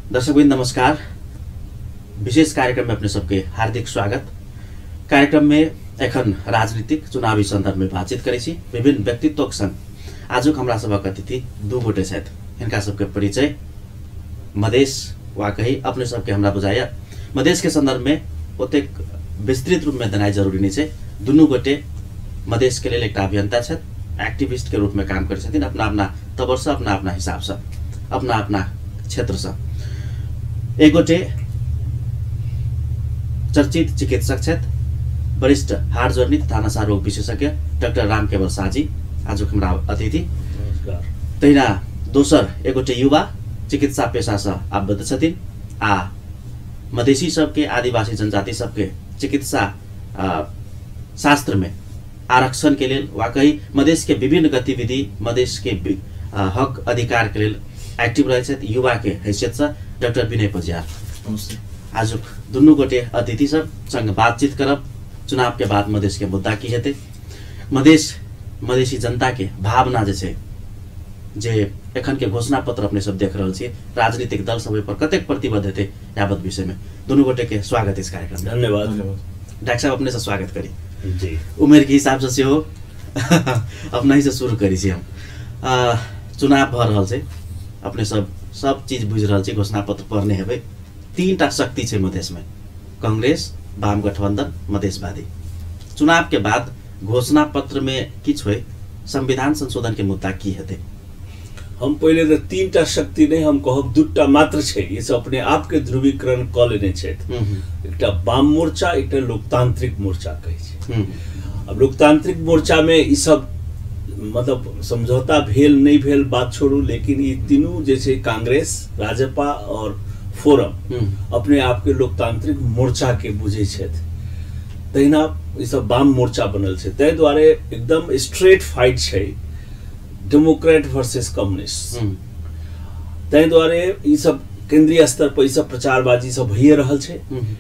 दर्शकवृन्द नमस्कार। विशेष कार्यक्रम में अपने सबके हार्दिक स्वागत। कार्यक्रम में एखन राजनीतिक चुनावी संदर्भ में बातचीत करै छी विभिन्न व्यक्तित्वक संग। आजुक हमरा सभक अतिथि दू गोटे छथि। हिनका सबके परिचय मधेश वा कही अपने सबके हमरा बुझाइए मधेश के संदर्भ में ओतेक विस्तृत रूप में देनाइ जरूरी नहीं छै। दुनू गोटे मधेश के लेल एकटा अभियंता छथि, एक्टिविस्ट के रूप में काम करै छथिन, अपना अपना तवरसँ, अपना अपना हिसाबसँ, अपना अपना क्षेत्रसँ। एक गोटे चर्चित चिकित्सक छथि, वरिष्ठ हाड जोर्नी तथा नशा रोग विशेषज्ञ डाक्टर रामकेवल शाहजी आजुक हमरा अतिथि। तहिना दोसर एक गोटे युवा चिकित्सा पेशासँ आबद्ध छथिन आ मधेसी सबके, आदिवासी जनजाति सबके चिकित्सा शास्त्र में आरक्षण के लेल वा कही मधेश के विभिन्न गतिविधि, मधेश के हक अधिकार के लेल एक्टिव रहै छथि युवा के हैसियतसँ डाक्टर विनय पजियार। नमस्ते। आजुक दुनू गोटे अतिथि सब संग बातचीत करब चुनाव के बाद मधेश के मुद्दा की हेतै, मधेश मधेसी जनता के भावना जे छै, जे एखन के घोषणा पत्र अपने सब देख रहल छी, राजनीतिक दल सब ओहि पर कतेक प्रतिबद्ध हेतै यावत विषय में दुनू गोटे के स्वागत इस कार्यक्रम में। धन्यवाद। डॉक्टर साहब अपने से स्वागत करी जी। उमेर के हिसाब से सेहो अपना ही से शुरू करी छी हम। चुनाव भऽ रहल छै, अपने सब सब चीज बुझि रहल छी, घोषणा पत्र पढ़ने हेबै। तीन टा शक्ति छै मधेश में, कांग्रेस, वाम गठबंधन, मधेशवादी। चुनाव के बाद घोषणा पत्र में किछु होय, संविधान संशोधन के मुद्दा की हेतै? हम पहिले तऽ तीन टा शक्ति नहीं, हम कहब दूटा मात्र छै। ई सब अपने आप के ध्रुवीकरण कऽ लेने छथि। एकटा वाम मोर्चा, एकटा लोकतांत्रिक मोर्चा कहै छै। अब लोकतांत्रिक मोर्चा में ई सब मतलब समझौता भेल नहीं भेल बात छोड़ू, लेकिन ई तीनू जे छै कांग्रेस, राजपा और फोरम अपने आप के लोकतांत्रिक मोर्चा के बुझै छथि। तहिना ई सब वाम मोर्चा बनल छै। ताहि दुआरे एकदम स्ट्रेट फाइट छै डेमोक्रेट वर्सेस कम्युनिस्ट। ताहि दुआरे ई सब केंद्रीय स्तर पर ई सब प्रचारबाजी सब भइए रहल छै।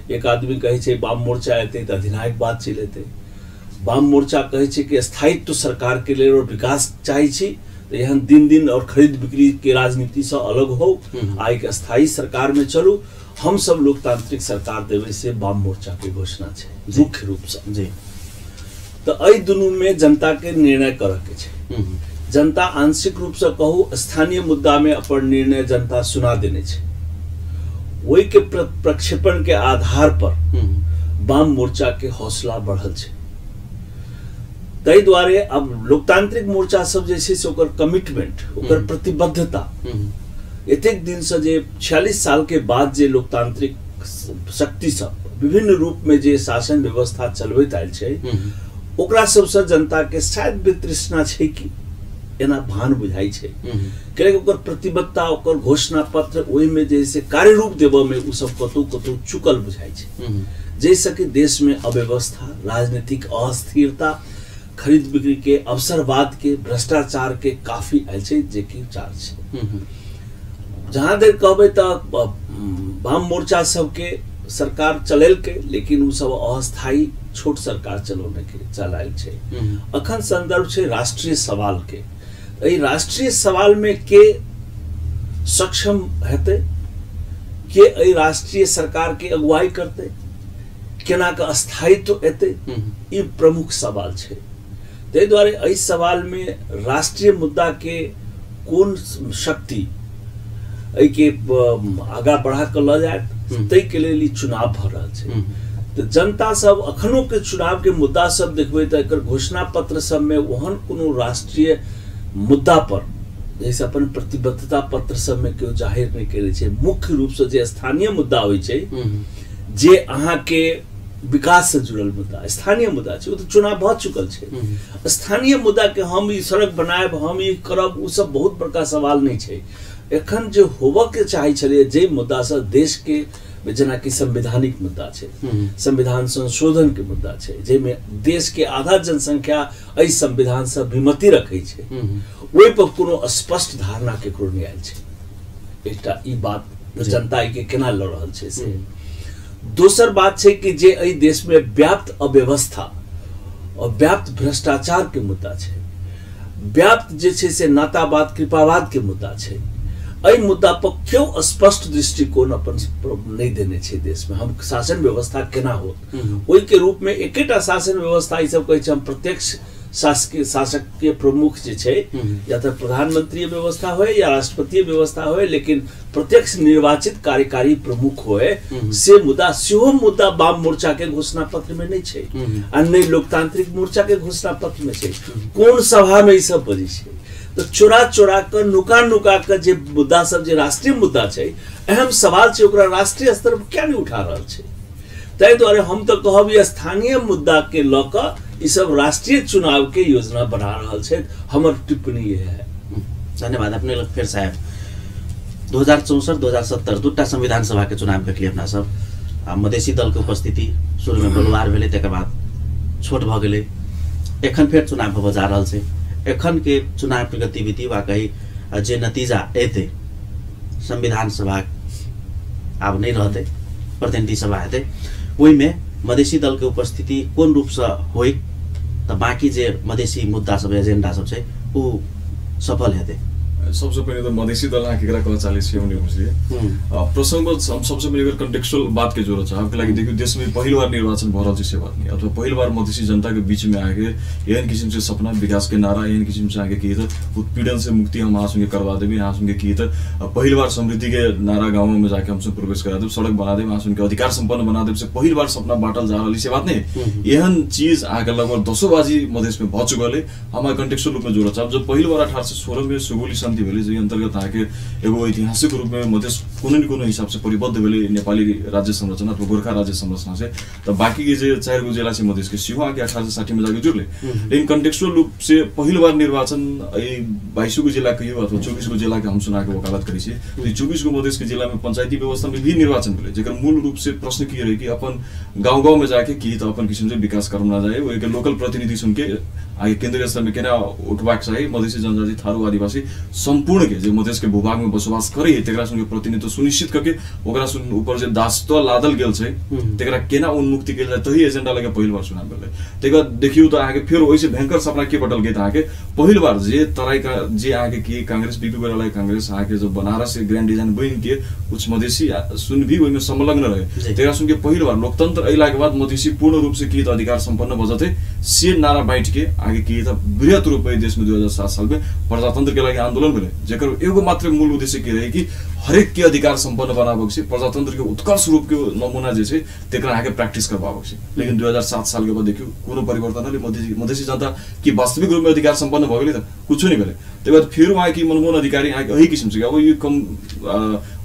एक आदमी कहै छै वाम मोर्चा एतै तऽ अधिनायकवाद चलि एतै, वाम मोर्चा कहै छै कि स्थायित्व सरकार के लेल और विकास चाहै छी तऽ एहन दिन दिन और खरीद बिक्री के राजनीति से अलग हो, आ एक स्थायी सरकार में चलू, हम सब लोकतांत्रिक सरकार देबै, से वाम मोर्चा के घोषणा छै मुख्य रूप से जी। तऽ एहि दुनू में जनता के निर्णय करऽ के छै। जनता आंशिक रूप से कहू स्थानीय मुद्दा में अपन निर्णय जनता सुना देने छै। ओहि के प्रक्षेपण के आधार पर वाम मोर्चा के हौसला बढ़ल छै। ताहि दुआरे अब लोकतांत्रिक मोर्चा सब जे छै से ओकर कमिटमेंट, ओकर प्रतिबद्धता एतेक दिन से जे 46 साल के बाद जे लोकतांत्रिक शक्ति सब विभिन्न रूप में जे शासन व्यवस्था चलबैत आयल छै, ओकरा सबसँ जनता के शायद वितृष्णा छै कि एना भान बुझाइ छै। कियाकि ओकर प्रतिबद्धता, ओकर घोषणा पत्र ओहिमे जे से कार्यरूप देबऽ में ओ सब कतौ कतौ चुकल बुझाइ छै, जाहिसँ कि देश में अव्यवस्था, राजनीतिक अस्थिरता, खरीद बिक्री के, अवसरवाद के, भ्रष्टाचार के काफी आयल छै, जे कि विचार छै। जहाँ धरि कहबै तऽ वाम मोर्चा सबके सरकार चलेलकै, लेकिन ओ सब अस्थायी छोट सरकार चलौने के चलायल छै। अखन संदर्भ छै राष्ट्रीय सवाल के। एहि राष्ट्रीय सवाल में के सक्षम हेतै, के एहि राष्ट्रीय सरकार के अगुवाई करतै, केना के स्थायित्व एतै, ई प्रमुख सवाल छै। ताहि दुआरे एहि सवाल में राष्ट्रीय मुद्दा के कोन शक्ति एहिके आगाँ बढ़ा कऽ लऽ जायत, ताहिके लेल ई चुनाव भऽ रहल छै। तऽ जनता सब अखनो के चुनाव के मुद्दा सब देखबै तऽ एकर घोषणा पत्र सब में ओहन कोनो राष्ट्रीय मुद्दा पर जैसे अपन प्रतिबद्धता पत्र सब में केओ जाहिर नहि करै छै। मुख्य रूप से जे स्थानीय मुद्दा होइ छै, जे अहाँके विकास से जुड़ल मुद्दा, स्थानीय मुद्दा छै, ओ तऽ चुनाव भऽ चुकल छै। स्थानीय मुद्दा के हम ई सड़क बनायब, हम ई करब, ओ सब बहुत बड़का सवाल नहि छै। एखन जे होबऽ के चाहै छलै, जे मुद्दा से देश के, जेनाकि संवैधानिक मुद्दा छै, संविधान संशोधन के मुद्दा छै, जाहिमे देश के आधा जनसंख्या एहि संविधान से विमति रखै छै, ओहि पर कोनो स्पष्ट धारणा केकरो नहि आयल छै। एकटा ई बात जनता के केना लऽ रहल छै से। दोसर बात छै कि जे एहि देश में व्याप्त अव्यवस्था और व्याप्त भ्रष्टाचार के मुद्दा छै, व्याप्त जे छै से नातावाद कृपावाद के मुद्दा छै, एहि मुद्दा पर क्यों स्पष्ट दृष्टिकोण अपन नहीं देने छै देश में। हम शासन व्यवस्था केना होत ओहि के रूप में एकेटा शासन व्यवस्था ई सब कहै छै हम प्रत्यक्ष शासक के प्रमुख जे छै या तो प्रधानमंत्री व्यवस्था होय या राष्ट्रपति व्यवस्था होय, लेकिन प्रत्यक्ष निर्वाचित कार्यकारी प्रमुख होय से मुद्दा सेहो मुद्दा वाम मोर्चा के घोषणा पत्र में नहीं छै आ नहि लोकतांत्रिक मोर्चा के घोषणा पत्र में छै। कोन सभा में ई सब बजै छै? तो चोरा चोरा के नुका नुका के जे मुद्दा सब जे राष्ट्रीय मुद्दा छै अहम सवाल छै ओकरा राष्ट्रीय स्तर पर क्या नहीं उठा रहल छै। ताहि दुआरे हम तो कहब स्थानीय मुद्दा के लऽ कऽ ई सब राष्ट्रीय चुनाव के योजना बना रहल छै, हमर टिप्पणी यह है। धन्यवाद। अपने लोग फिर साहब 2064 2070 दूटा संविधान सभा के चुनाव देखलिए अपना सब। आ मधेसी दल के उपस्थिति शुरू में बलवार भेलै, तकर बाद छोट भऽ गेलै, एखन फेर चुनाव होबऽ जा रहल छै। एखन के चुनाव के गतिविधि वा कही जे नतीजा एतै संविधान सभा आब नहीं रहतै, प्रतिनिधि सभा हेतै, ओहिमे मधेसी दल के उपस्थिति कोन रूपसँ होय तऽ बाकी जे मधेसी मुद्दा सब एजेंडा सब छै उ सफल हेतै। सबसे पहिले तो मधेसी दल अहाँ केकरा कहऽ चाहै छियै हम नहि बुझलियै। प्रसंगवश हम सबसे पहिले अगर कंटेक्चुअल बात के जोड़ऽ चाहब कि देखियौ देश में पहिल बार निर्वाचन भऽ रहल छै से बात नहीं, अथवा पहिल बार मधेसी जनता के बीच में आके एहन किसिम से सपना विकास के नारा एहन किसिम से आके की तऽ उत्पीड़न से मुक्ति हम अहाँ सुनके करवा देबै, अहाँ सुनके की तऽ पहिल बार समृद्धि के नारा गाँव में जाके हमसब प्रवेश करा देब, सड़क बना देब, अहाँ सुनके अधिकार सम्पन्न बना देब से पहिल बार सपना बांटल जा रहल से बात नहीं। एहन चीज अहाँके लगभग दसो बाजी मधेस में भऽ चुकल है। हम कंटेक्चुअल रूप में जोड़ऽ चाहब जब पहिल बार 1816 में सुगौली संधि भेलै जाहि अंतर्गत अहाँके एगो ऐतिहासिक रूप में मधेस कोनो न कोनो हिसाब से परिबद्ध भेलै नेपाली राज्य संरचना अथवा गोरखा राज्य संरचना से, तऽ बाकी के जे 4 गो जिला छै मधेस के सेहो अहाँके 1860 में जाके जुड़लै। लेकिन कंटेक्चुअल रूप से पहिल बार निर्वाचन एहि 22 गो जिला कहियो अथवा 24 गो जिला के हम सुना के वकालत करै छियै, तऽ 24 गो मधेस के जिला में पंचायती व्यवस्था में भी निर्वाचन भेलै, जेकर मूल रूप से प्रश्न की रहै कि अपन गाँव गाँव में जाके की तऽ अपन किसिम से विकास करना जाए, ओहिके लोकल प्रतिनिधि सुनके आगे केंद्रीय स्तर में केना उठबाक चाही, मधेसी जनजाति थारू आदिवासी सम्पूर्ण के जे मधेस के भूभाग में बसोबास करे है तेकरा सुनके प्रतिनिधित्व सुनिश्चित करके ओकरा सुन ऊपर जे दासत्व लादल गेल छै तेकरा केना उन्मुक्ति कयल जाय तही एजेंडा लगे पहिल बार चुनाव भेलै। तकर बाद देखियौ तऽ अहाँके फेर ओहिसे भयंकर सपना के बटल गेल अहाँके पहिल बार जे तराई का जे अहाँके की कांग्रेस बीपी कोइराला कांग्रेस अहाँके जो बनारस के ग्रैंड डिजाइन बनि के कुछ मधेसी सुन भी ओहिमे संलग्न रहे तेकरा सुन के पहिल बार लोकतंत्र अयला के बाद मधेसी पूर्ण रूप से की तऽ अधिकार सम्पन्न भऽ जेतै से नारा बाँटि के आगे की तऽ वृहत रूप में देश में 2007 साल में प्रजातंत्र के लागि आंदोलन भेलै, जेकर एगो मात्र मूल उद्देश्य की रहे कि हरेक के अधिकार सम्पन्न बनाबक छै, प्रजातंत्र के उत्कर्ष रूप के नमूना जे छै तेकरा अहाँके प्रैक्टिस करबाबक छै। लेकिन 2007 साल के बाद देखियौ कोनो परिवर्तन भेलै, मधेसी जनता की वास्तविक रूप में अधिकार सम्पन्न भऽ गेलै तऽ कुछो नहि भेलै। तकर बाद फेर अहाँके मनमोहन अधिकारी अहाँके एही किसिम से अब यो कम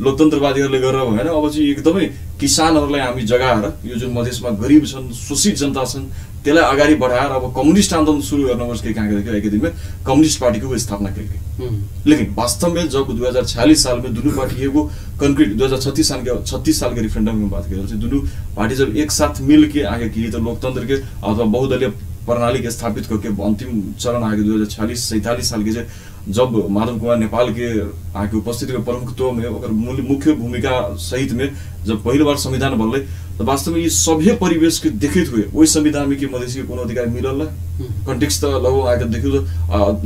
लोकतन्त्रवादीहरूले गरेर भएन, अब चाहिँ एकदमै किसानहरूलाई हामी जगाएर यो जुन मधेसमा गरिब छन् शोषित जनता छन् त्यसलाई अगाडि बढाएर अब कम्युनिस्ट आन्दोलन सुरु गर्नुपर्छ कि कहाँ देखियो एकै दिनमे कम्युनिस्ट पार्टीको स्थापना कयल। लेकिन वास्तव में जब 2046 साल में दुनू पार्टी एगो कंक्रीट 2036 साल के रिफरेंडम में बात करें दुनू पार्टी जब एक साथ मिल के आगे की तो लोकतंत्र के अथवा बहुदलीय प्रणाली के स्थापित करके अंतिम चरण आगे 2046-47 साल के जब माधव कुमार नेपाल के आगे उपस्थिति में प्रमुखत्व में ओकर मुख्य भूमिका सहित में जब पहिल बार संविधान बनलै तो वास्तव में ये सभ्य परिवेश के देखित हुए वही संविधान में कि मधेसी के कोनो अधिकार मिलल कंटेक्स्ट लगभग आके देखियो तो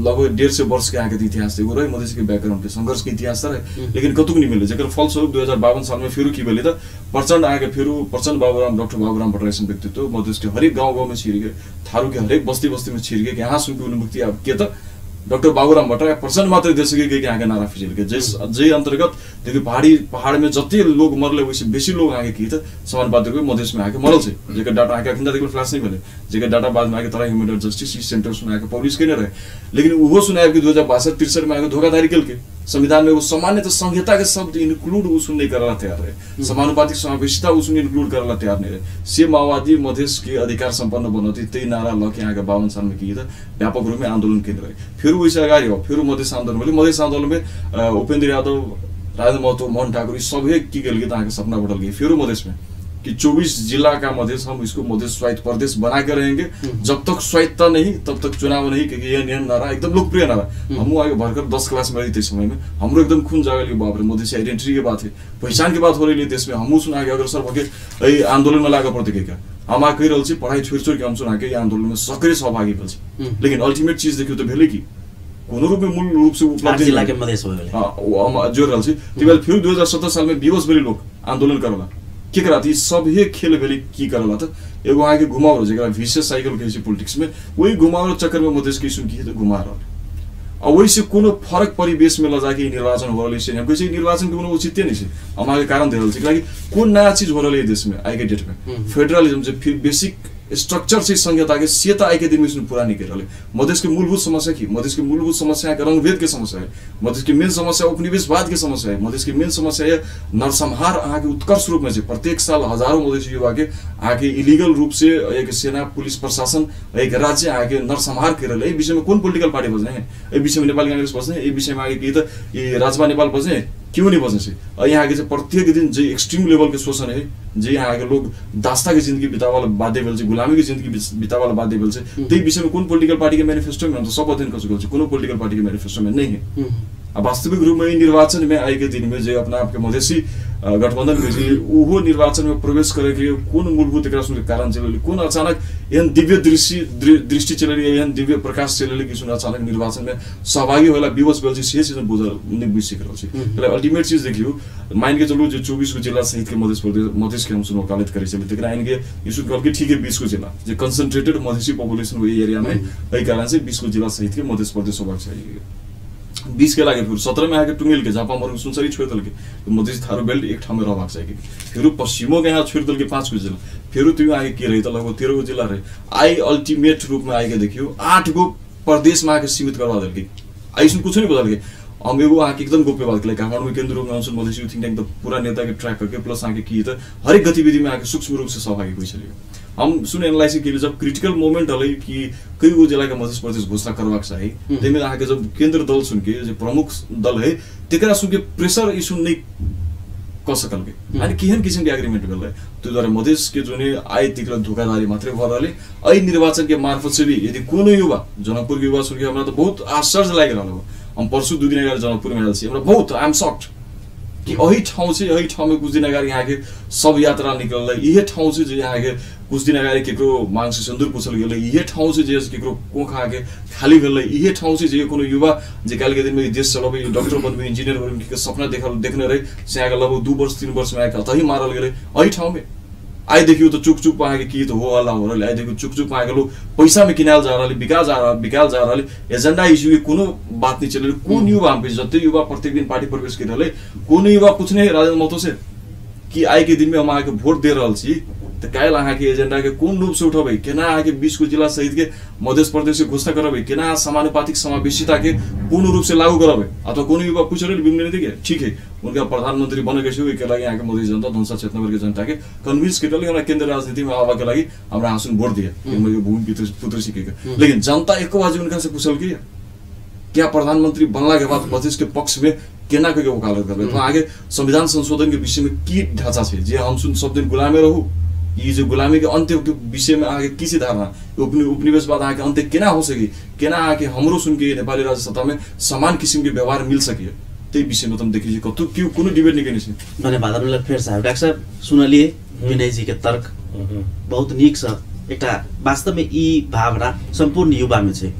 लगभग 150 वर्ष के आके इतिहास एगो रहे मधेसी के बैकग्राउंड के संघर्ष के इतिहास रहे, लेकिन कतौ नहीं मिले। जेकर फलस्वरूप 2052 साल में फेरू की भेलै त प्रचण्ड आके फेरू प्रचण्ड बाबूराम डॉक्टर बाबूराम भट्टराई व्यक्तित्व मधेस के हरेक गाँव गाँव में छिर के थारू के हरेक बस्ती बस्ती में छिर के यहाँ सुनके उन्मुक्ति अब के त डॉक्टर बाबूराम भट्टराई प्रचण्ड मात्र देशके के यहाँ के नारा फिजिल के जे अंतर्गत देखियो पहाड़ी पहाड़ में जति लोग मरले वैसे बेसी लोग आके की त समानुपातिक रूपमा मधेस में आके मरल छै, जेकर डाटा आके अखन तक फ्लैश नहीं भेलै, जेकर डाटा बाद में आके Terai human right justice centre सुना के पब्लिश केने रहे, लेकिन उहो सुनायो कि 2062-63 में आके धोखाधड़ी केलकै। संविधान में वो सामान्य तो संहिता के शब्द इंक्लूड उ सुन नहीं करला तैयार रहे, समानुपातिक समावेशिता उ सुन इंक्लूड करला तैयार नहीं रहे। से माओवादी मधेस के अधिकार सम्पन्न बनौती त्यही नारा ल के यहाँ के 52 साल में की त व्यापक रूप में आंदोलन केने रहे। फिर वैसे अगाडि हो फिर मधेस आंदोलन भेलै, मधेस आंदोलन में उपेन्द्र यादव, राजेन्द्र महतो, मोहन ठाकुर सबै की गेल त अहाँके सपना बदल गई। फिर मधेस में कि 24 जिला का मधेस हम इसको मधेस स्वायत्त प्रदेश बना के रहेंगे, जब तक स्वायत्तता नहीं तब तक चुनाव नहीं, क्योंकि यह नियम नारा एकदम लोकप्रिय नारा। हम आगे भरकर 10 क्लास में रही थे समय में हमरो एकदम खून जागल कि बाप रे मधेसी आइडेंटिटी के बात है, पहचान के बात हो रही है देश में। हमहूँ सुना के अग्रसर भके आंदोलन में लागऽ पड़तै क्या, हम कहि रहल छी पढ़ाई छोड़ि छोड़ि के हम सुना के आंदोलन में सक्रिय सहभागी भेल छी। लेकिन अल्टीमेट चीज देखियौ तऽ भेलै कि कोनो रूप में मूल रूप से उपलब्धि जिला के मधेस हो गेलै। हां, हम जोड़ रहल छी। ताहि बाद फिर 2017 साल में विवश भेलै लोग आंदोलन करला के करा त सभे खेल भेलै की करला त एगो अहाँके घुमाव जेकरा विशेष साइकिल कहै छै पोलिटिक्स में, वही घुमाव चक्कर में मधेस के सुन की घुमा रहल आ वही कोनो फरक परिवेश में लजाके निर्वाचन हो रहल छै। हम कहै छी निर्वाचन के कोनो उचिते नहीं छै, हम अहाँके कारण दे रहल छी कि कोन नया चीज हो रहल है देश में आइ के डेट में। फेडरलिज्म जे फिर बेसिक स्ट्रक्चर से संहिता के से त आइ के दिन में पूरा नहीं कर रहल। मधेस के मूलभूत समस्या की, मधेस के मूलभूत समस्या के रंगभेद के समस्या है, मधेस के मेन समस्या उपनिवेशवाद के समस्या है, मधेस के मेन समस्या है नरसंहार अहाँ के उत्कर्ष रूप में छै। प्रत्येक साल हजारों मधेसी युवा के अहाँ के इलीगल रूप से एक सेना पुलिस प्रशासन एक राज्य अहाँ के नरसंहार कर रहल। एहि विषय में कोन पोलिटिकल पार्टी बजने है? एहि विषय में नेपाली कांग्रेस बजने, एहि विषय में आगे की त राजपा नेपाल बजने, क्यों नहीं बजने छै? यहाँ के प्रत्येक दिन जे एक्सट्रीम लेवल के शोषण है, जे यहाँ के लोग दास्ता के जिंदगी बितावाला बाध्य भेल छै, गुलामी के जिंदगी बितावाला बाध्य भेल छै, ताहि विषय में कोन पोलिटिकल पार्टी के मैनिफेस्टो में हम सब अध्ययन कर चुकल छी, कोनो पोलिटिकल पार्टी के मैनिफेस्टो में नहीं है। आ वास्तविक रूप में निर्वाचन में आइ के दिन में जे अपना आपके मधेसी गठबंधन के छै उहो निर्वाचन में प्रवेश करे के कोन मूलभूत एकरा सुन कारण चलल, कोन अचानक एहन दिव्य दृष्टि चलल, एहन दिव्य प्रकाश चलल कि सुन अचानक निर्वाचन में सहभागी होला विवश भेल छै, से चीज बुझल नहीं बुझि सक रहल छी। अल्टीमेट चीज देखियौ, मान के चलू जे 24 गो जिला सहित के मधेश प्रदेश मधेश के हम सुन वकालत करै छलै, तकरा आनि के ई सुन कहलकै ठीक है 20 गो जिला जे कंसंट्रेटेड मधेसी पॉपुलेशन ओहि एरिया में, एहि कारण से 20 गो जिला सहित के मधेश प्रदेश होबाक चाही। 20 के लागे फिर 17 में आके टुंगेल के झापा मरुङ सुनसरी छोड़ि देलकै, मधेसी थारू बेल्ट एक ठाम में रहबाक चाही। फेरू पश्चिमो के यहाँ छोड़ि देलकै 5 गो जिला, फेरू त्यो आगे के रही त लगभग 13 गो जिला रहे। आइ अल्टीमेट रूप में आके देखियो 8 गो प्रदेश में आके सीमित करवा देलकै, आइ कुछ नहीं बदलकै। हम एगो अहाँके एकदम गोप्य बात केलक, काठमाडौँ में केंद्र रूप में हम मधेसी थिंक टैंक त पूरा नेता के ट्रैक करके प्लस अहाँके की त हरेक गतिविधि में अहाँके सूक्ष्म रूप से सहभागी होइ छलियै। हम सुन एनालिसिस केलियै जब क्रिटिकल मोमेंट अलै कि कई गो जिला के मधेश प्रदेश घोषणा करबाक चाही, ताहिमे अहाँके जब केंद्र दल सुनके जे प्रमुख दल है तेकरा सुनके प्रेशर इशू नहीं कऽ सकलकै, यानी केहन किसिम के एग्रीमेंट भेलै। ताहि दुआरे मधेश के जुन आइ तक धोखाधड़ी मात्रै भऽ रहल है। एहि निर्वाचन के मार्फत से भी यदि कोनो युवा जनकपुर के युवा सुनके हमरा तऽ बहुत आश्चर्य लागि रहल हो। हम परसू 2 दिन अगाडि जनकपुर में आयल छी, हमरा बहुत I am shocked कि एही ठाउँ छै, एही ठाउँ में कुछ दिन अगाडि यहाँके सब यात्रा निकललै, इहे ठाउँ छै जे यहाँके कुछ दिन अगाडि केकरो मांग से सिन्दूर पुछल गेलै, इहे ठाउँ छै जे केकरो कोख अहाँके खाली भेलै, इहे ठाउँ छै जे कोनो युवा जे काल्हिके दिनमे देश चलबै, डॉक्टर बनबै, इंजीनियर बनबै के सपना देखने रहै, से अहाँके लगभग 2 वर्ष 3 वर्षमे आके अतही मारल गेलै एही ठाउँमे। आइ देखियो त चुक चुक अहाँके की त हो हल्ला हो रहल, आइ देखियो चुक चुक अहाँके लोग पैसा में किनायल जा रहल, बिकायल जा रहल, एजेंडा इश्यू के कोनो बात नहीं चलल। कोन युवा हम जते युवा प्रत्येक दिन पार्टी प्रवेश कर रहल, कोनो युवा पूछने राजेंद्र महतो से कि आइ के दिन में हम अहाँके वोट दे रहल छी त काल्हि अहाँके एजेंडा के कोन रूप से उठेबै, केना अहाँके 20 गो जिला सहित के मधेश प्रदेश के घोषणा करबै, केना समानुपातिक समावेशिता के पूर्ण रूप से लागू करबै। अथवा कोनो युवा पूछ रहल बिमले के ठीक है उनका प्रधानमंत्री बने के छै, ओहिके लागि अहाँके मधेश जनता धनसा क्षेत्रनगर के जनता के कन्विंस कर रहल हमरा केंद्र राजनीति में आबऽ के लागि हमरा अहाँ सुन वोट दिए भूमि पुत्र सीखे। लेकिन जनता एको बाजी उनका से पूछल कि क्या प्रधानमंत्री बनला के बाद मधेश के पक्ष में केना के वकालत करबै, तो आगे संविधान संशोधन के विषय में की ढांचा छै जे हम सुन सब दिन गुलामे रहू, ई जे गुलामी के अंत्य के विषय में अहाँके की छै धारणा, उपनिवेशवाद अहाँके अंत्य केना हो सकी, केना अहाँके हमरो सुन के नेपाली राज्य सत्ता में समान किसिम के व्यवहार मिल सकी, ताहि विषय में त हम देखै छी कतौ केओ कोनो डिबेट नहीं केने छै। धन्यवाद। हमरा फेर साहब डाक्टर साहब सुनलिए विनय जी के तर्क बहुत नीक सँ, एकटा वास्तव में ई भावना सम्पूर्ण युवा में छै,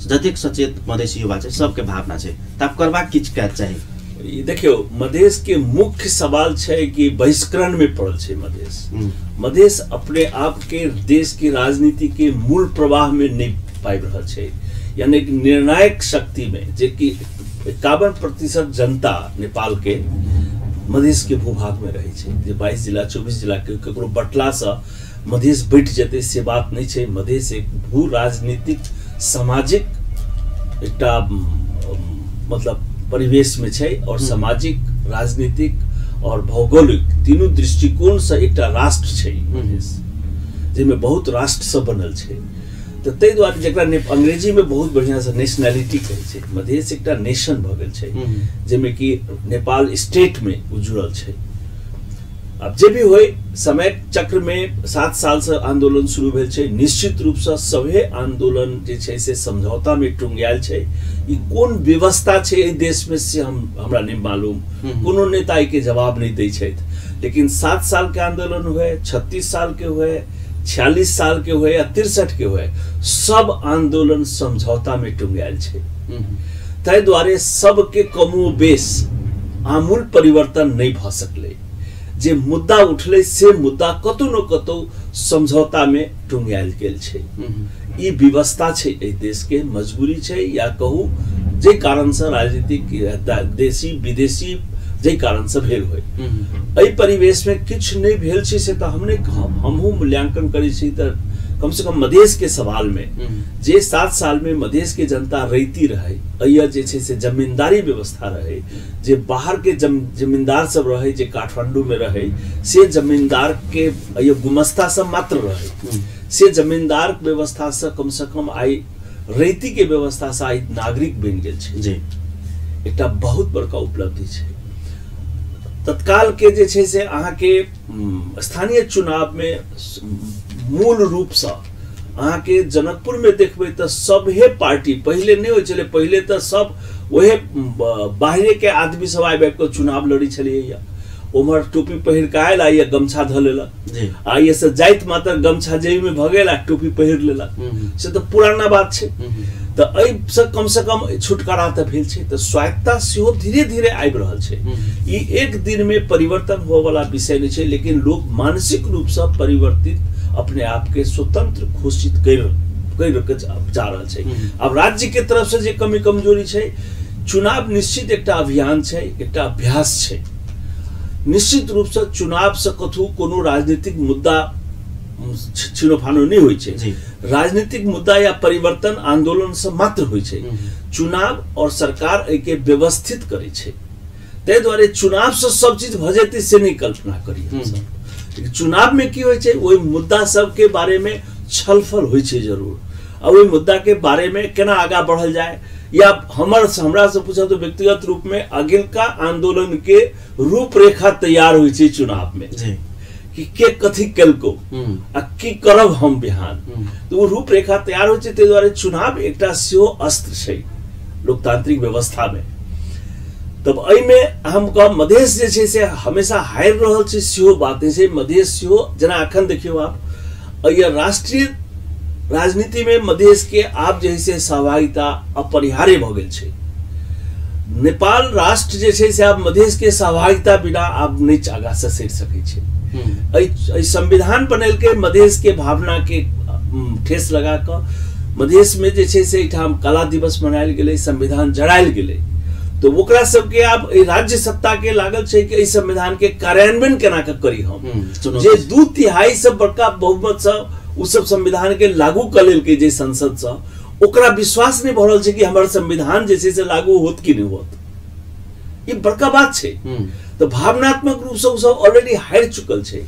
जतेक सचेत मधेसी युवा छै सबके भावना छै, तब करबाक किछु काज चाही। देखियौ मधेश के मुख्य सवाल छै कि बहिष्करण में पड़ल छै मधेश। मधेश अपने आप के देश के राजनीति के मूल प्रवाह में नहीं पाबि रहल छै, यानी कि निर्णायक शक्ति में जे कि 51% जनता नेपाल के मधेश के भूभाग में रहै छै, जे 22 जिला 24 जिला के ककरो बटलासँ मधेश बैठ जेतै से बात नहीं छै। मधेश एक भू राजनीतिक सामाजिक एकटा मतलब परिवेश में छै और सामाजिक राजनीतिक और भौगोलिक तीनू दृष्टिकोण से एकटा राष्ट्र छै मधेश, जाहिमे बहुत राष्ट्र सब बनल छै। तो ताहि दुआरे जकरा अंग्रेजी में बहुत बढ़िया से नेशनैलिटी कहै छै, मधेश एकटा नेशन भऽ गेल छै जाहिमे कि नेपाल स्टेट में ओ जुड़ल छै। अब जे भी होय समय चक्र में 7 साल से आंदोलन शुरू भेल छै, निश्चित रूप से सभे आंदोलन जे छै से समझौता में टुंगायल छै। ई कोन व्यवस्था छै एहि देश में से हमरा नहीं मालूम, कोनो नेता के जवाब नहीं दै छथि। लेकिन 7 साल के आंदोलन हुए, 36 साल के हुए, 46 साल के हुए या 63 के हुए, सब आंदोलन समझौता में टुंगायल छै। ताहि दुआरे सबके कमोबेश आमूल परिवर्तन नहि भऽ सकलै। जे मुद्दा उठलै से मुद्दा कतौ न कतौ समझौता में टुंगायल गेल छै। ई व्यवस्था छै एहि देश के मजबूरी छै, या कहू जे कारण से राजनीतिक देशी विदेशी जे कारण से भेल होय। एहि परिवेश में किछु नहि भेल छै से तऽ हम नहि कहब, हमहूँ मूल्यांकन करै छी तऽ कम से कम मधेश के सवाल में जे 7 साल में मधेश के जनता रैती रहे, अय्या जे छै से जमींदारी व्यवस्था रहे, जे बाहर के जमींदार सब रहे जे काठमांडू में रहे, से जमींदार के अय्या गुमस्ता सब मात्र रहे, से जमींदार व्यवस्था से कम से कम आई रैती के व्यवस्था से आई नागरिक बनि गेल छै। जी एकटा बहुत बड़का उपलब्धि छै। तत्काल के जे छै से अहाँके स्थानीय चुनाव में मूल रूप से अहाँके जनकपुर में देखबै तऽ सभे पार्टी, पहिले नहि होइ छलै, पहिले तऽ सब वहे बाहरे के आदमी सब आबि आबि कऽ चुनाव लड़ै छलैया। उम्हर टोपी पहिर कऽ आयल आ या गमछा धऽ लेलक, आ ये से जाइत मात्र गमछा जेबी में भऽ गेल आ टोपी पहिर लेलक, से तऽ पुराना बात छै। तऽ एहिसँ कम से कम छुटकारा तऽ भेल छै। तऽ स्वायत्तता सेहो धीरे धीरे आबि रहल छै। ई एक दिन में परिवर्तन होवला विषय नहि छै, लेकिन लोक मानसिक रूपसँ परिवर्तित अपने आप के स्वतंत्र घोषित कर के जा रहल छै। आब राज्य के तरफ से जे कमी कमजोरी छै, चुनाव निश्चित एकटा अभियान छै, एकटा अभ्यास छै। निश्चित रूप से चुनाव से कथू कोनो राजनीतिक मुद्दा छिनोफानो नहि होइ छै। राजनीतिक मुद्दा या परिवर्तन आंदोलन से मात्र होइ छै। चुनाव और सरकार एहिके व्यवस्थित करै छै। ताहि दुआरे चुनाव से सब चीज भऽ जेतै से नहि कल्पना करी हमसब। चुनाव में की होइ छै, ओहि मुद्दा सबके बारे में छलफल होइ छै जरूर, आ ओहि मुद्दा के बारे में केना आगाँ बढ़ल जाय, या हमरा से पूछब तऽ व्यक्तिगत रूप में अगिलका आंदोलन के रूपरेखा तैयार होइ छै चुनाव में, कि के कथी केलको आ की करब हम बिहान, तो वो रूपरेखा तैयार होइ छै। ताहि दुआरे चुनाव एकटा सेहो अस्त्र छै लोकतांत्रिक व्यवस्था में। तब एहिमे हम कहब मधेश जे छै से हमेशा हारि रहल छै सेहो बात नहि छै। मधेश सेहो जेना अखन देखियौ आप, एहि राष्ट्रीय राजनीति में मधेश के आब जे से सहभागिता अपरिहार्य भऽ गेल छै। नेपाल राष्ट्र जे छै से आब मधेश के सहभागिता बिना आब नहि आगाँ ससरि सकै छै। एहि संविधान बनेलकै मधेश के भावना के ठेस लगा कऽ मधेश में जे छै से एहिठाम कला दिवस मनायल गेलै, संविधान जड़ायल गेलै, तो ओकरा सबके आब राज्य सत्ता के लागल छै कि एहि संविधान के कार्यान्वयन केना कऽ करी हम। जे 2/3 से बड़का बहुमत से उ सब संविधान के लागू कऽ लेलकै जे संसद से, ओकरा विश्वास नहि भऽ रहल छै कि हमर संविधान जे छै से लागू होत कि नहि होत। ई बड़का बात छै। तऽ भावनात्मक रूप से ओ सब ऑलरेडी हारि चुकल छै।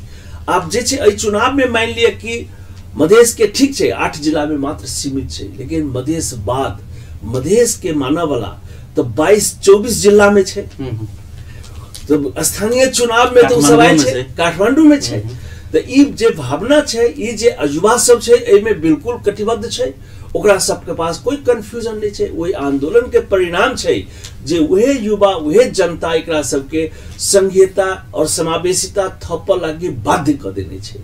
आब जे छै एहि चुनाव में मानि लिअ कि मधेश के ठीक छै 8 जिला में मात्र सीमित छै, लेकिन मधेश बाद मधेश के मानवला तऽ 22-24 जिला में छै। तो स्थानीय चुनाव में तो सब आयल छै, काठमांडू में छै। तऽ ई जे भावना छै, ई जे युवा सब छै एहिमे बिल्कुल कटिबद्ध छै, ओकरा सबके पास कोई कंफ्यूजन नहीं छै। ओहि आंदोलन के परिणाम छै जे वहे युवा वहे जनता एकरा सबके संघीयता और समावेशिता थपऽ लागी बाध्य कऽ देने छै।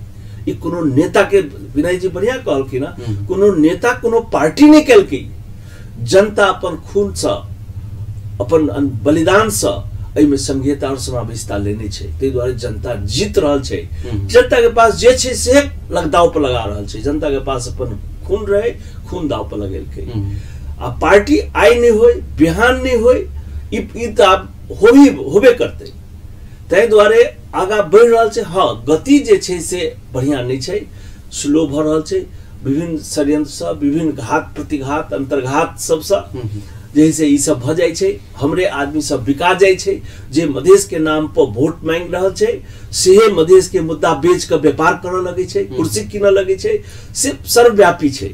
ई कोनो नेता के, विनय जी बढ़िया कहलखिन ना, कोनो नेता कोनो पार्टी नहि केलकै, जनता अपन खून से अपन बलिदान से एहिमे संघीयता और समावेशिता लेने छै। ताहि दुआरे जनता जीत रहल छै। जनता के पास जे छै से दाव पर लगा रहल छै। जनता के पास अपन खून रहे, खून दाव पर लगेलकै। आ पार्टी आइ नहि होय बिहान नहि होय, ई तऽ आब होबे करतै। ताहि दुआरे आगाँ बढ़ि रहल छै। हँ, गति जे छै से बढ़िआँ नहि छै, स्लो भऽ रहल छै। विभिन्न षड्यंत्रसँ, विभिन्न घात प्रतिघात अंतर्घात सबसँ जे से ई सब भऽ जाइ छै। हमरे आदमी सब बिका जाइ छै। जे मधेश के नाम पर वोट मांगि रहल छै सेहे मधेश के मुद्दा बेच कऽ व्यापार करऽ लगै छै, कुर्सी कीनऽ लगै छै, से सर्वव्यापी छै।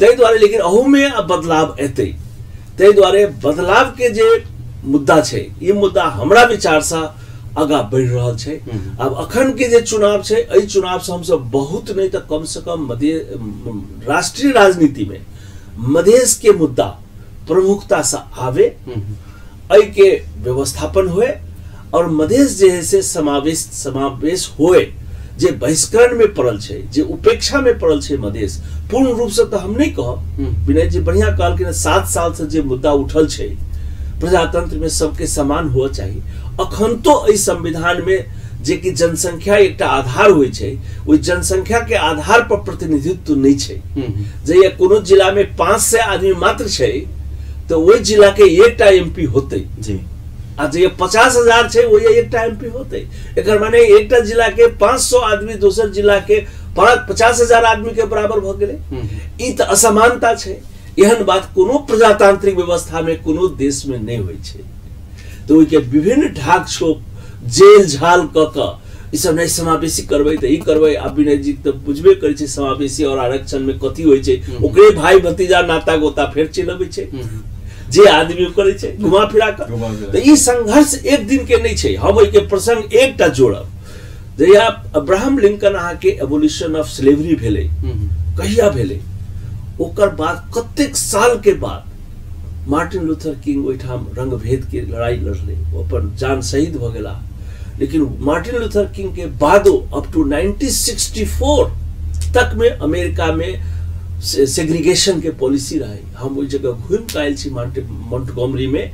ताहि दुआरे लेकिन अहूमे आब बदलाव एतै। ताहि दुआरे बदलाव के जे मुद्दा छै, ई मुद्दा हमरा विचारसँ आगाँ बढ़ि रहल छै। आब अखन के जे चुनाव छै, एहि चुनाव से हमसब बहुत नहि तऽ कम से कम राष्ट्रीय राजनीति में मधेश के मुद्दा प्रमुखता से आवे, एहि के व्यवस्थापन हुए और मधेश जे है से समावेश होए। जे बहिष्करण में पड़ल छै, जे उपेक्षा में पड़ल छै मधेश, पूर्ण रूप से तऽ हम नहि कहब। विनय जी बढ़िया कहलखिन, 7 साल से जे मुद्दा उठल छै प्रजातंत्र में सबके समान हुआ चाहिए। अखन तो एहि संविधान में जे कि जनसंख्या एकटा आधार होइ छै, ओहि जनसंख्या के आधार पर प्रतिनिधित्व नहीं छै। जे कोनो जिला में 500 आदमी मात्र छै तो ओहि जिला के एकटा एमपी होतै जी, आ जे 50,000 छै ओहि एकटा एमपी होतै। एकर माने एकटा जिला के 500 आदमी दोसर जिला के 50,000 आदमी के बराबर भ गेलै। ई तऽ असमानता छै। एहन बात कोनो प्रजातांत्रिक व्यवस्था में कोनो देश में नहीं होइ छै। तो ओहिके विभिन्न ढाक छोप जेल झाल क क ई सब नहीं समावेशी करबै तऽ ई करबै। आ विनय जी तऽ बुझबे करै छै समावेशी और आरक्षण में कथी होइ छै, ओकरे भाई भतीजा नाता गोता फेर चलि अबै छै, जे आदमी करै छै घुमा फिरा कऽ। तऽ ई संघर्ष एक दिन के नहीं छै। हम ओहिके प्रसंग एकटा जोड़ब, जहिया अब्राहम लिंकन अहाँके एवोल्यूशन ऑफ स्लेवरी भेलै, कहिया भेलै, ओकर बाद कतेक साल के बाद मार्टिन लूथर किंग ओहिठाम रंगभेद के लड़ाई लड़लै, ओ अपन जान शहीद भऽ गेला। लेकिन मार्टिन लूथर किंग के बादो अप टू 1964 तक में अमेरिका में सेग्रीगेशन के पॉलिसी रहे। हम ओहि जगह घूमि कऽ आयल छी मोंटगोमरी में,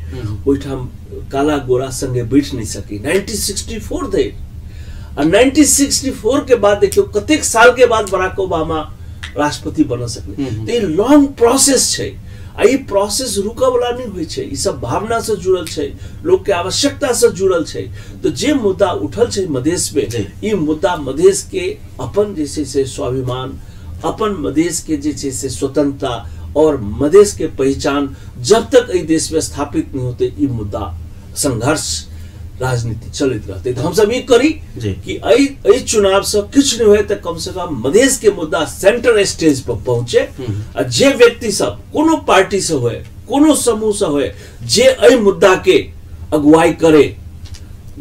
ओहिठाम काला गोरा संगे बैठ नहीं सकी 1964 धरि। आ 1964 के बाद देखियौ कतेक साल के बाद बराक ओबामा राष्ट्रपति बन सकलै। तऽ ई लॉन्ग प्रोसेस छै आ ई प्रोसेस रुकऽ वाला नहीं होइ छै। ई सब भावना से जुड़ल छै, लोक के आवश्यकता से जुड़ल छै। तो जे मुद्दा उठल छै मधेश में, ई मुद्दा मधेश के अपन जे छै से स्वाभिमान, अपन मधेश के जे छै से स्वतंत्रता और मधेश के पहचान जब तक एहि देश में स्थापित नहीं होते, ई मुद्दा संघर्ष राजनीति चलैत रहतै। तऽ हमसब ई करी कि एहि चुनाव से किछु नहीं होय तऽ कम से कम मधेश के मुद्दा सेंटर स्टेज पर पहुंचे आ जे व्यक्ति सब कोनो पार्टी से होय, कोनो समूह से होय, जे एहि मुद्दा के अगुवाई करे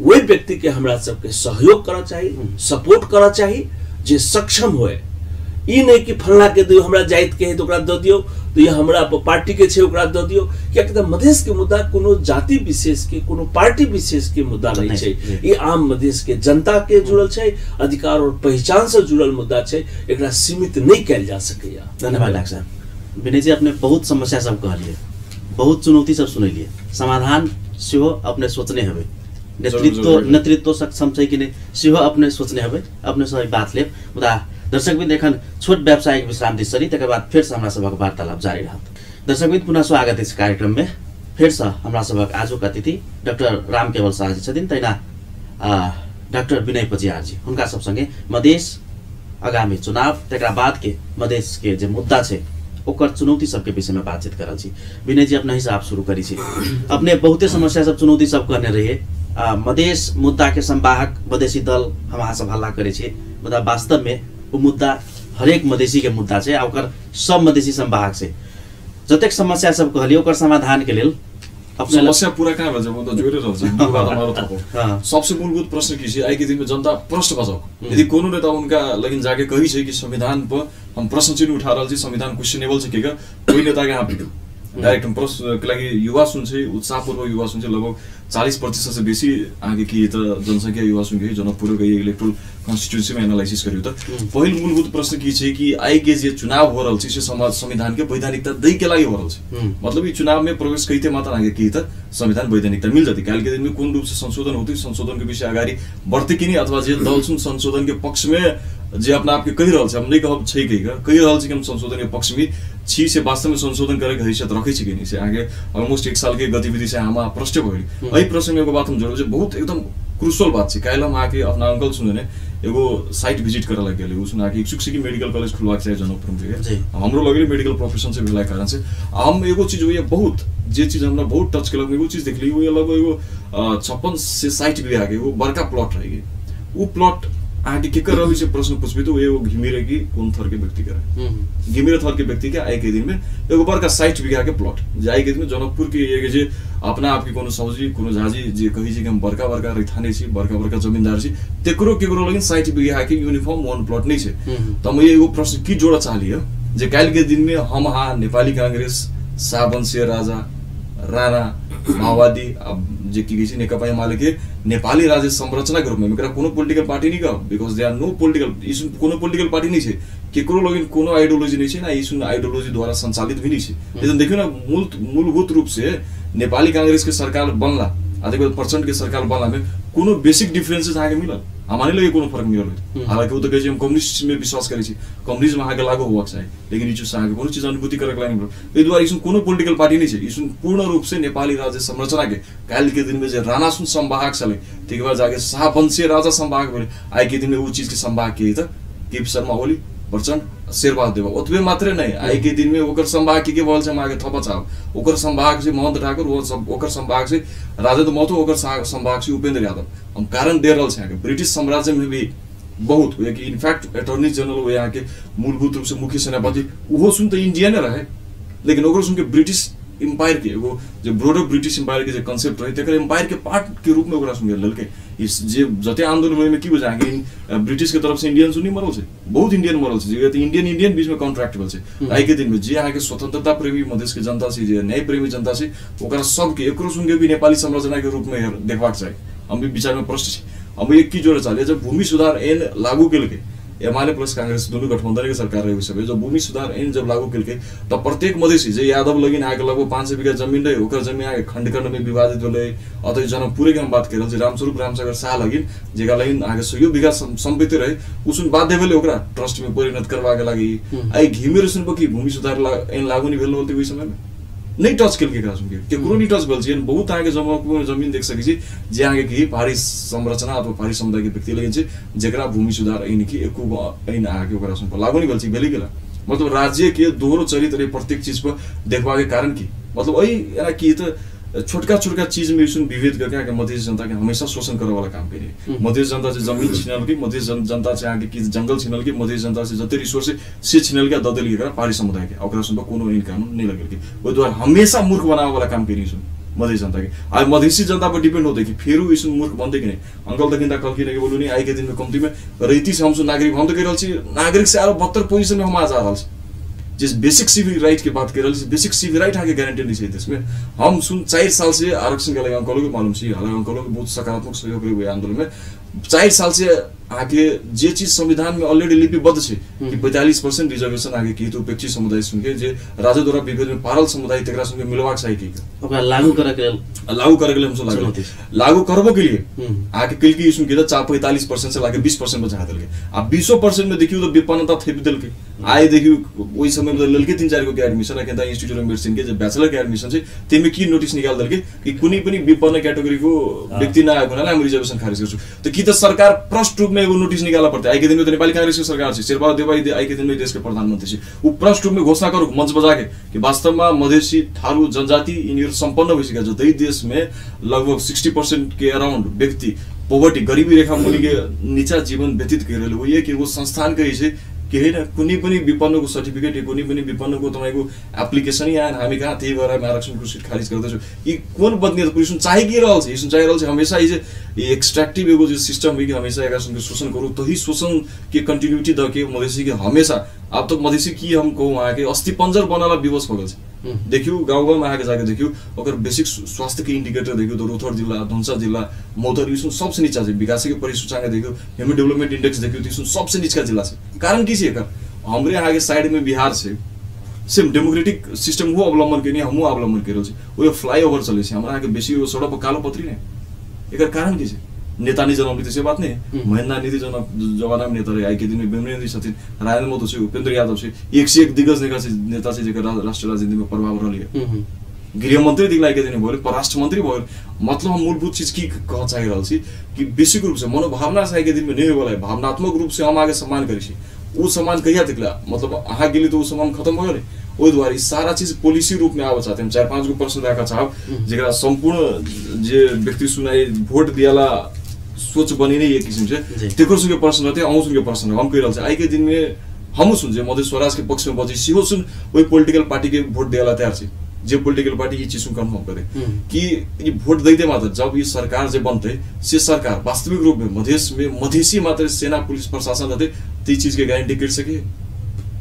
ओहि व्यक्ति के हमरा सबके सहयोग करऽ चाही, सपोर्ट करऽ चाही, जे सक्षम होय। ई नहीं कि फलना के दियौ, हमरा जाति के है तो ओकरा दऽ दियौ, तो ये हमरा पार्टी के छै ओकरा दऽ दियौ। कियाकि तऽ मधेश के मुद्दा कोनो जाति विशेष के, कोनो पार्टी विशेष के मुद्दा नहीं छै। ई आम मधेश के जनता के जुड़ल छै, अधिकार और पहचान से जुड़ल मुद्दा छै, एकरा सीमित नहीं कयल जा सकैया। धन्यवाद डॉक्टर साहब। विनय जी, अपने बहुत समस्या सब कहलिए, बहुत चुनौती सब सुनलिए, समाधान सेहो अपने सोचने हेबै, नेतृत्व सक्षम छै कि नहीं सेहो अपने सोचने हेबै, अपने सब बात लेब। मुदा दर्शकवृन्द एखन छोट व्यावसायिक विश्राम दिस चली, तकर बाद फेरसँ हमरा सभक वार्तालाप जारी रहत। दर्शकवृन्द पुनः स्वागत अछि कार्यक्रम में। फेरसँ हमरा सभक आजुक अतिथि डॉक्टर रामकेवल शाहजी छथिन, तहिना डॉक्टर विनय पजियारजी, हुनका सब संगे मधेश आगामी चुनाव तकरा बाद के मधेश के जे मुद्दा छै ओकर चुनौती सबके विषय में बातचीत करल छी। विनय जी, अपना हिसाब शुरू करी छी। अपने बहुते समस्या सब चुनौती सब कहने रहिए, मधेश मुद्दा के संवाहक मधेसी दल हम अहाँ सब हल्ला करै छी, मुदा वास्तव में वो मुद्दा हरेक मधेसी के मुद्दा छै आ ओकर सब मधेसी संवाहक छै। जतेक समस्या सब कहलिए ओकर समाधान के लेल अपने समस्या पूरा कहाँ भेल छै, मुद्दा जोड़ि रहल छै। दू बात हमारो थपो। सबसे मूलभूत प्रश्न की छै, आइ के दिन में जनता प्रश्न बजाओ। यदि कोनो नेता उनका लेकिन जाके कही छै कि संविधान पर हम प्रश्न चिन्ह उठा रहल छी, संविधान क्वेश्चनेबल छै के, कोई नेता के यहाँ पिटू डायरेक्ट हम प्रश्न के लागि युवा सुन छै, उत्साहपूर्वक युवा सुन छै, लगभग 40% से बेसी अहाँके की त जनसंख्या युवा सुन के जनकपुर के इलेक्ट्रल कॉन्स्टिट्यूएंसी में एनालिसिस करियो त पहिल मूलभूत प्रश्न की छै कि आइ के जे चुनाव हो रहल छै से समाज संविधान के वैधानिकता दै के लागि हो रहल छै। मतलब ई चुनाव में प्रवेश कइते मात्र अहाँके की त संविधान वैधानिकता मिल जति। काल्हि के दिन में कोन रूप से संशोधन होतै, संशोधन के विषय अगाडि बढ़तै कि नहीं, अथवा जे दल सुन संशोधन के पक्ष में जे अपना आपके कहि रहल छै, हम नहीं कहब छै कहि कहि रहल छी कि हम संशोधन के पक्ष में छी, से वास्तव में संशोधन करे के हैसियत रखै छै कि नहीं, से आगे ऑलमोस्ट 1 साल के गतिविधि से हम प्रश्न भइल। एहि प्रश्न में एगो बात हम जोड़ब जे बहुत एकदम क्रूशियल बात छै। काल्हि हम आके अपना अंकल सुनने एगो साइट विजिट करे लग गेलै, उ सुना कि इच्छुक छै कि मेडिकल कॉलेज खुलबाक चाही जनकपुर में। हमरो लगलै मेडिकल प्रोफेशन से भेला कारण से हम एगो चीज होइए बहुत जे चीज हमरा बहुत टच केलक, एगो चीज देखली, ओ लगभग एगो 56 से 60 बीघा के एगो बड़का प्लॉट रही। उ प्लॉट अहाँके केकर रहै छै प्रश्न पुछबै तऽ एगो घिमिरे कि कोन थर के व्यक्ति के रहे, घिमिरे थर के व्यक्ति के आइ के दिन में एगो बड़का 60 बीघा के प्लॉट जे आइ के दिन में जनकपुर के एगो जे अपना आपके कोनो सौजी कोनो झाजी जे कहै छै कि हम बड़का बड़का रैथाने छी, बड़का बड़का जमींदार छी, तेकरो केकरो लगिन 60 बीघा के यूनिफॉर्म वन प्लॉट नहीं छै। तऽ हम एगो प्रश्न की जोड़ऽ चाहलियै जे काल्हि के दिन में हम अहाँ नेपाली कांग्रेस, शाहवंशीय राजा, राणा, माओवादी, अब जे की कहै छै नेकपा एमाले के नेपाली राज्य संरचना के रूप में एकरा कोनो पॉलिटिकल पार्टी नहीं कहब, because they are no political, ई कोनो पॉलिटिकल पार्टी नहीं छै, केकरो लगिन कोनो आइडियोलॉजी नहीं छै ना, ई आइडियोलॉजी द्वारा संचालित भी नहीं छै। लेकिन देखियौ ना मूलभूत रूप से नेपाली कांग्रेस के सरकार बनला आ तकर बाद प्रचण्ड के सरकार बनला में कोनो बेसिक डिफरेंसेस अहाँके मिलल? हमरा नहि लगैए कोनो फर्क मिलल होइत। हालांकि ओ तऽ कहै छै हम कम्युनिस्ट में विश्वास करै छी, कम्युनिज्म अहाँके लागू होबाक चाही, लेकिन ई चीज अहाँके कोनो चीज अनुभूति करऽ के लागि नहि। एहि दुआरे ई कोनो पोलिटिकल पार्टी नहि छै, ई पूर्ण रूप से नेपाली राज्य संरचना के काल्हि के दिन में जे राणा सुन संवाहक छलै, ताहिके बाद जाके शाहवंशीय राजा संवाहक भेलै, आइ के दिन में ओ चीज के संवाहक के तऽ केपी शर्मा ओली, प्रचण्ड, शेरबहादुर देउवा। ओतबे मात्रे नहि, आइ के दिन में ओकर संवाहक के भऽ छै, हम अहाँके थपा चाहब, ओकर संवाहक छै महन्त ठाकुर, ओ सब ओकर संवाहक छै राजेंद्र महतो, ओकर संवाहक छै उपेंद्र यादव। हम कारण दे रहल छी अहाँके, ब्रिटिश साम्राज्य में भी बहुत कि इनफैक्ट अटॉर्नी जनरल वो यहाँ के मूलभूत रूप से मुख्य सेनापति ओहो सुन तऽ इंडियने रहे, लेकिन ओकरो सुन के ब्रिटिश एम्पायर के एगो जे ब्रॉडर ब्रिटिश एम्पायर के जे कंसेप्ट रहे तकर एम्पायर के पार्ट के रूप में ओकरा सुन के लेलकै। इस जे जते आंदोलन होय में की बुझा कि ब्रिटिश के तरफ से इंडियन सुनी मरल छै, बहुत इंडियन मरल छै, जे इंडियन इंडियन बीच में कॉन्ट्रैक्ट भेल छै। आइ के दिन में जे अहाँ के स्वतंत्रता प्रेमी मधेश के जनता छै, जे न्याय प्रेमी जनता छै, ओकरा सबके एकरो सुन के भी नेपाली संरचना के रूप में देखबाक चाही। हम भी विचार में प्रश्न छी, हम एक की जोड़े चाहलियै, जब भूमि सुधार ऐन लागू केलकै, एमाले प्लस कांग्रेस दुनू गठबंधन के सरकार रहे ओहि समय, जब भूमि सुधार ऐन जब लागू केलकै तऽ प्रत्येक मधेसी जे यादव लगिन अहाँके लगभग 500 बीघा जमीन रहे, ओकर जमीन अहाँके खंड खंड में विभाजित भेलै। अतः जनकपुरे के हम बात कर रहल छी, रामस्वरूप रामसागर शाह लगिन जेकरा लगिन अहाँके 100 बीघा सम्पत्ति रहे, ओ सुन बाध्य भेलै ओकरा ट्रस्ट में परिणत करबाक लागि। आइ घिमेर सुनबो कि भूमि सुधार ऐन लागू नहि भेल होतै ओहि समय में, नहि टच केलकै एकरा सुनके, केकरो नहि टच भेल छै। बहुत अहाँके जमा जमीन देख सकै छी जे अहाँके की पहाड़ी संरचना अथवा पहाड़ी समुदाय के व्यक्ति लगे छै, जेकरा भूमि सुधार ऐन की एको ऐन अहाँके ओकरा सुन पर लागू नहि भेल छै, भेलै गेला। मतलब राज्य के दोहरो चरित्र प्रत्येक चीज पर देखबाक कारण की, मतलब एहि एना की तऽ छोटका छोटका चीज में सुन विभेद करके अहाँके मधेश जनता के हमेशा शोषण करे वाला काम करिए। मधेश जनता से जमीन छिनलकै, मधेश जनता से अहाँके की जंगल छिनलकै, मधेश जनता से जते रिसोर्स से छिनलकै दऽ देलकै एकरा पहाड़ी समुदाय के, ओकरा सुन कोनो ऐन कानून नहि लगेलकै। ओहि दुआरे हमेशा मूर्ख बनाबऽ वाला काम करिए सुन मधेश जनता के। आइ मधेसी जनता पर डिपेंड होते कि फेरू ई मूर्ख बनतै कि नहि। अंकल तऽ किनता कहलखिन कि बोलू नहीं आइ के दिन में कमती में रैती से हमसब नागरिक, हम तऽ कहि रहल छी नागरिक से आरो बदतर पोजिशन में हम आज आ रहल छी। जिस बेसिक सिविल राइट के बात कर रहे हैं, बेसिक सिविल राइट आगे गारंटी नहीं चाहिए देश में। हम सुन 4 साल से आरक्षण के लगे अंकलों के मालूम छी, हालांकि अंकलों के बहुत सकारात्मक सहयोग रहे हुए आंदोलन में। 4 साल से आगे जे चीज संविधान में ऑलरेडी लिपिबद्ध छै कि 45% रिजर्वेशन आगे की तो उपेक्षित समुदाय सुन के जे राज्य द्वारा विभेद में पारल समुदाय तकरा सुन के मिलबाक चाही की ओकरा लागू करे के लागू करे के लिए हमसब लागू लागू करबो के लिए आके कल की सुन के 45% से लागे 20% पर चढ़ा देलकै। आ 20% में देखियो तो विपन्नता थेप देलकै। आइ देखियो ओहि समय में लेलकै 3-4 गो के एडमिशन, अखन इंस्टीट्यूट ऑफ मेडिसिन के जे बैचलर के एडमिशन छै तेमे की नोटिस निकाल देलकै कि कुनै पनि विपन्न कैटेगरी को व्यक्ति नआएको हुनाले हम रिजर्वेशन खारिज गर्छु। त कि त सरकार प्रष्ट रूप में एगो नोटिस निकाल पड़तै। आइ के दिन में तो नेपाली कांग्रेस के सरकार छै, शेरबहादुर देउवा आइ के दिन में देश के प्रधानमंत्री छै, उ प्रष्ट रूप में घोषणा करू मंच बजा के कि वास्तव में मधेसी थारू जनजाति यिनीहरू सम्पन्न भइसकेको छ। जतै देश में लगभग 60% के अराउंड व्यक्ति पोवर्टी गरीबी रेखा मुनि के नीचा जीवन व्यतीत गरिरहेको ओ एक एगो संस्थान कहै छै कि होइन कुनै पनि विपन्नको सर्टिफिकेट कुनै पनि विपन्नको तपाईँको एप्लिकेसन आएन हामी कहाँ, त्यही भएर हामी आरक्षणको सिट खारिज गर्दैछौँ। यी कोन बदलिए त सुन चाहि के रहल छै, सुन चाहि रहल छै हमेशा ई जे एक्सट्रैक्टिव एगो जे सिस्टम है कि हमेशा एकरा सुनके शोषण करू, तही शोषण के कंटिन्यूटी the के मधेसी के हमेशा अब तो मधेसी की हम कहूँ अहाँके अस्थि पंजर बनला विवश भऽ गेल छै। देखियौ गाउँ गाउँमा अहाँके जाके देखियौ ओकर बेसिक स्वास्थ्य के इंडिकेटर देखियौ तऽ रौतहट जिल्ला, धनुषा जिल्ला, मौतहर ई सबसे नीचा छै। विकासके परिसूचांक देखियौ, ह्यूमन डेवलपमेंट इंडेक्स देखियौ तऽ ई सबसे निचका जिला छै। कारण की छै एकर? हमरे अहाँके साइड में बिहार छै, सेम डेमोक्रेटिक सिस्टम हो अवलंबन केने हमहूँ अवलंबन करि रहल छी, ओहि फ्लाईओवर चलै छै, हमरा अहाँके बेसी सड़क पर कालो पत्री नहि। एकर कारण की छै? नेता नहीं जन्म से बात नहीं, महेंद्र निधि जमाना में नेता रहे, आइ के दिन में बेमरेंद्र छथिन, राजेंद्र महतो छै, उपेंद्र यादव छै, एक से एक दिग्गज नेता छै जेकर राष्ट्रीय राजनीति में प्रभाव रहल। गृहमंत्री दिखला के दिन भयो, परराष्ट्र मंत्री भयो। मतलब हम मूलभूत चीज की कह चाहि रहल छी कि बेसिक रूप से मनोभावना से आइ के दिन में नहीं होय, भावनात्मक रूप से हम आगे सम्मान करै छी, ओ सम्मान कहिया दिखला मतलब अहाँ गेली तो ओ सम्मान खत्म भऽ गेलै। ओहि दुआरे ई सारा चीज पॉलिसी रूप में आबऽ चाहते। हम 4-5 गो प्रश्न राखऽ चाहब जेकरा सम्पूर्ण जे व्यक्ति सुनाइ वोट दियाला सोच बनी नहीं एक किसिम से, तेकरो सुनके प्रश्न रहते, अहूँ सुनके प्रश्न। हम कहि रहल छी आइ के दिन में हमहूँ सुन जे मधेश स्वराज के पक्ष में बजै सेहो सुन ओहि पोलिटिकल पार्टी के वोट दियाला तैयार छी जे पोलिटिकल पार्टी ई चीज सुन कन्फर्म करे कि ई वोट दैते मात्र जब ई सरकार जे बनते से सरकार वास्तविक रूप में मधेश में मधेसी मात्र सेना पुलिस प्रशासन रहते त ई चीज के गारंटी कर सके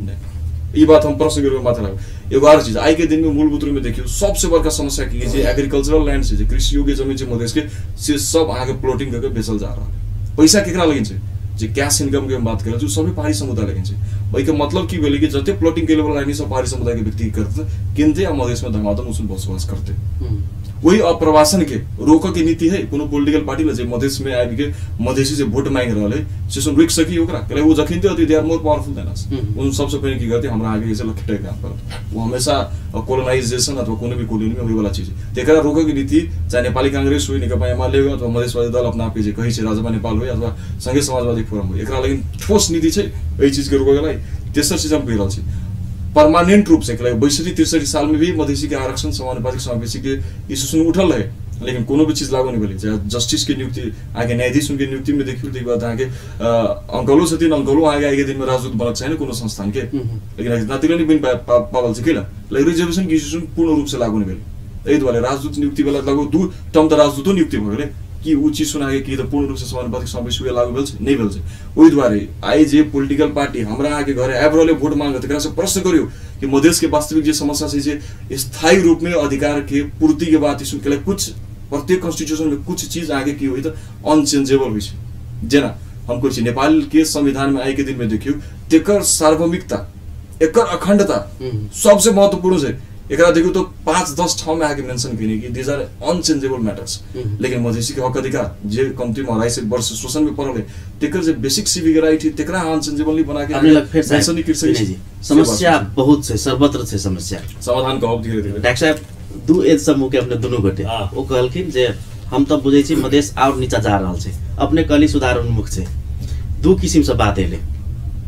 नहीं। ई बात हम प्रश्न के रूप में मात्र राखब। एगो आर चीज आइ के दिन में मूलभूत रूप में देखियौ सबसे बड़का समस्या की जे एग्रीकल्चरल लैंड छै, जे कृषि योग्य जमीन छै मधेश के, से सब अहाँके प्लॉटिंग करके बेचल जा रहल। पैसा केकरा लगिन छै? जे कैश इनकम के हम बात करै छी, सभी पहाड़ी समुदाय लेकिन छै। ओहिके मतलब की भेलै कि जते प्लॉटिंग केले वाला आदमी सब पहाड़ी समुदाय के व्यक्ति करते किनते आ मधेश में धमाधम उसमें बसोबास करते। वही अप्रवासन के रोकऽ के नीति है कोनो पॉलिटिकल पार्टी ले जे मधेश में आबि के मधेसी से वोट मांगि रहल है से सब रोकि सकी ओकरा, किया वो जखन अति they are more powerful than us. उन सबसे पहिने की करते हमरा आगे से लखेटे काम करत, वो हमेशा कोलोनाइजेशन अथवा कोनो भी कोलोनी में होय वाला चीज। तेकरा रोकऽ के नीति चाहे नेपाली कांग्रेस होय, नेकपा एमाले होय अथवा मधेशवादी दल अपना आप के जे कहै छै राजपा नेपाल होय अथवा संघीय समाजवादी फोरम होय, एकरा लेकिन ठोस नीति छै एहि चीज के रोकऽ के लागि। तेसर चीज हम कहि रहल छी परमानेंट रूप से 62-63 साल में भी मधेसी के आरक्षण समानुपातिक समावेशी के इशू उठल रहे, लेकिन कोनो भी चीज लागू नहीं भेलै। चाहे जस्टिस के नियुक्ति आगे न्यायाधीश के नियुक्ति में देखियो, ताहिके बाद अहाँके अंकलो छथिन, अंकलो आगे आगे दिन में राजदूत बनक चाही ने कोनो संस्थान के, लेकिन नातिलो नहीं बनि पावल छै किला, लेकिन रिजर्वेशन के इशू पूर्ण रूप से लागू नहीं भेलै। एहि दुआरे राजदूत नियुक्ति वाला लगभग 2 टर्म तऽ राजदूतो नियुक्ति भऽ गेलै कि उ चीज सुना के कि तऽ पूर्ण रूप से समानुपातिक समावेशी लागू भेल छै नहीं भेल छै। ओहि दुआरे आइ जे पॉलिटिकल पार्टी हमरा अहाँके घरे आबि रहल वोट मांगत तकरा से प्रश्न करियौ कि मधेश के वास्तविक जे समस्या छै जे स्थायी रूप में अधिकार के पूर्ति के बात इसु के कुछ प्रत्येक कॉन्स्टिट्यूशन में कुछ चीज आगे की होइ तऽ अनचेंजेबल होइ छै। जेना हम कहै छी नेपाल के संविधान में आइ के दिन में देखियौ तेकर सार्वभौमिकता एकर अखंडता सबसे महत्वपूर्ण छै। एकरा देखियौ तो 5-10 ठाम में आके मेंशन केने कि these are unchangeable matters. लेकिन मधेसी के हक अधिकार जे कमती में 250 वर्ष शोषण में पड़ल है तेकर जे बेसिक सिविक राइट है तेकरा अनचेंजेबल नहीं बना के मेंशन नहीं कर सकै छी। समस्या बहुत छै, सर्वत्र छै समस्या, समाधान कहब धीरे धीरे। डॉक्टर साहब दू एज समूह के अपने दुनू गोटे ओ कहलखिन जे हम तऽ बुझै छी मधेश और नीचा जा रहल छै, अपने कहली सुधार उन्मुख छै, दू किसिम से बात एलै।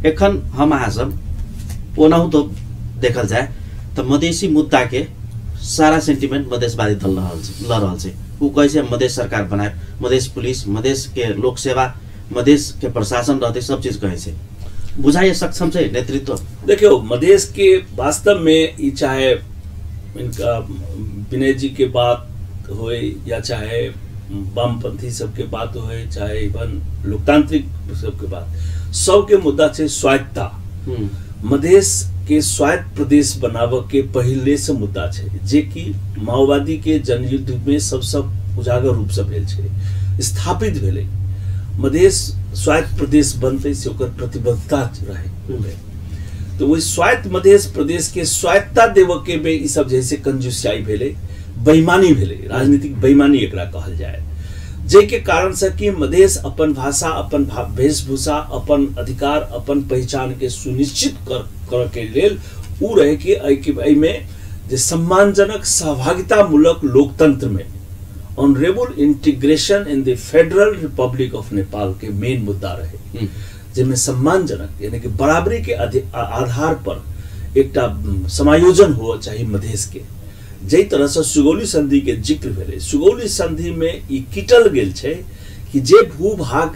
एखन हम अहाँ सब ओनाहु तो देखल जाय तऽ मधेसी मुद्दा के सारा सेंटिमेंट मधेशवादी दल ल रहल छै। उ कहै छै मधेश सरकार बनाए, मधेश पुलिस, मधेश के लोक सेवा, मधेश के प्रशासन रहते, सब चीज कहै छै। बुझाइए सक्षम छै नेतृत्व? देखियौ मधेश के वास्तव में ई चाहे इनका विनय जी के बात होय या चाहे वामपंथी सबके बात होय, चाहे इवन लोकतांत्रिक सबके बात, सबके मुद्दा छै स्वायत्तता। मधेश के स्वायत्त प्रदेश बनाबऽ के पहिले से मुद्दा छै जे कि माओवादी के जनयुद्ध में सबसे उजागर रूप से भेल छै, स्थापित भेलै। मधेश स्वायत्त प्रदेश बनतै से ओकर प्रतिबद्धता रहे, तो वही स्वायत्त मधेश प्रदेश के स्वायत्तता देवऽ के में ई सब जैसे कंजूसियाई भेलै, बेईमानी भेलै, राजनीतिक बेईमानी एकरा कहल जाय, जाहिके कारण से कि मधेश अपन भाषा, अपन वेशभूषा, अपन अधिकार, अपन पहचान के सुनिश्चित कर के लेल उ रहे कि एहिमे जे सम्मानजनक सहभागितामूलक लोकतंत्र में honourable integration in the federal republic of Nepal के मेन मुद्दा रहे, जाहिमे सम्मानजनक यानी कि बराबरी के आधार पर एकटा समायोजन हो चाही मधेश के। जाहि तरह से सुगौली संधि के जिक्र भेलै, सुगौली संधि में ई किटल गेल छै कि जे भूभाग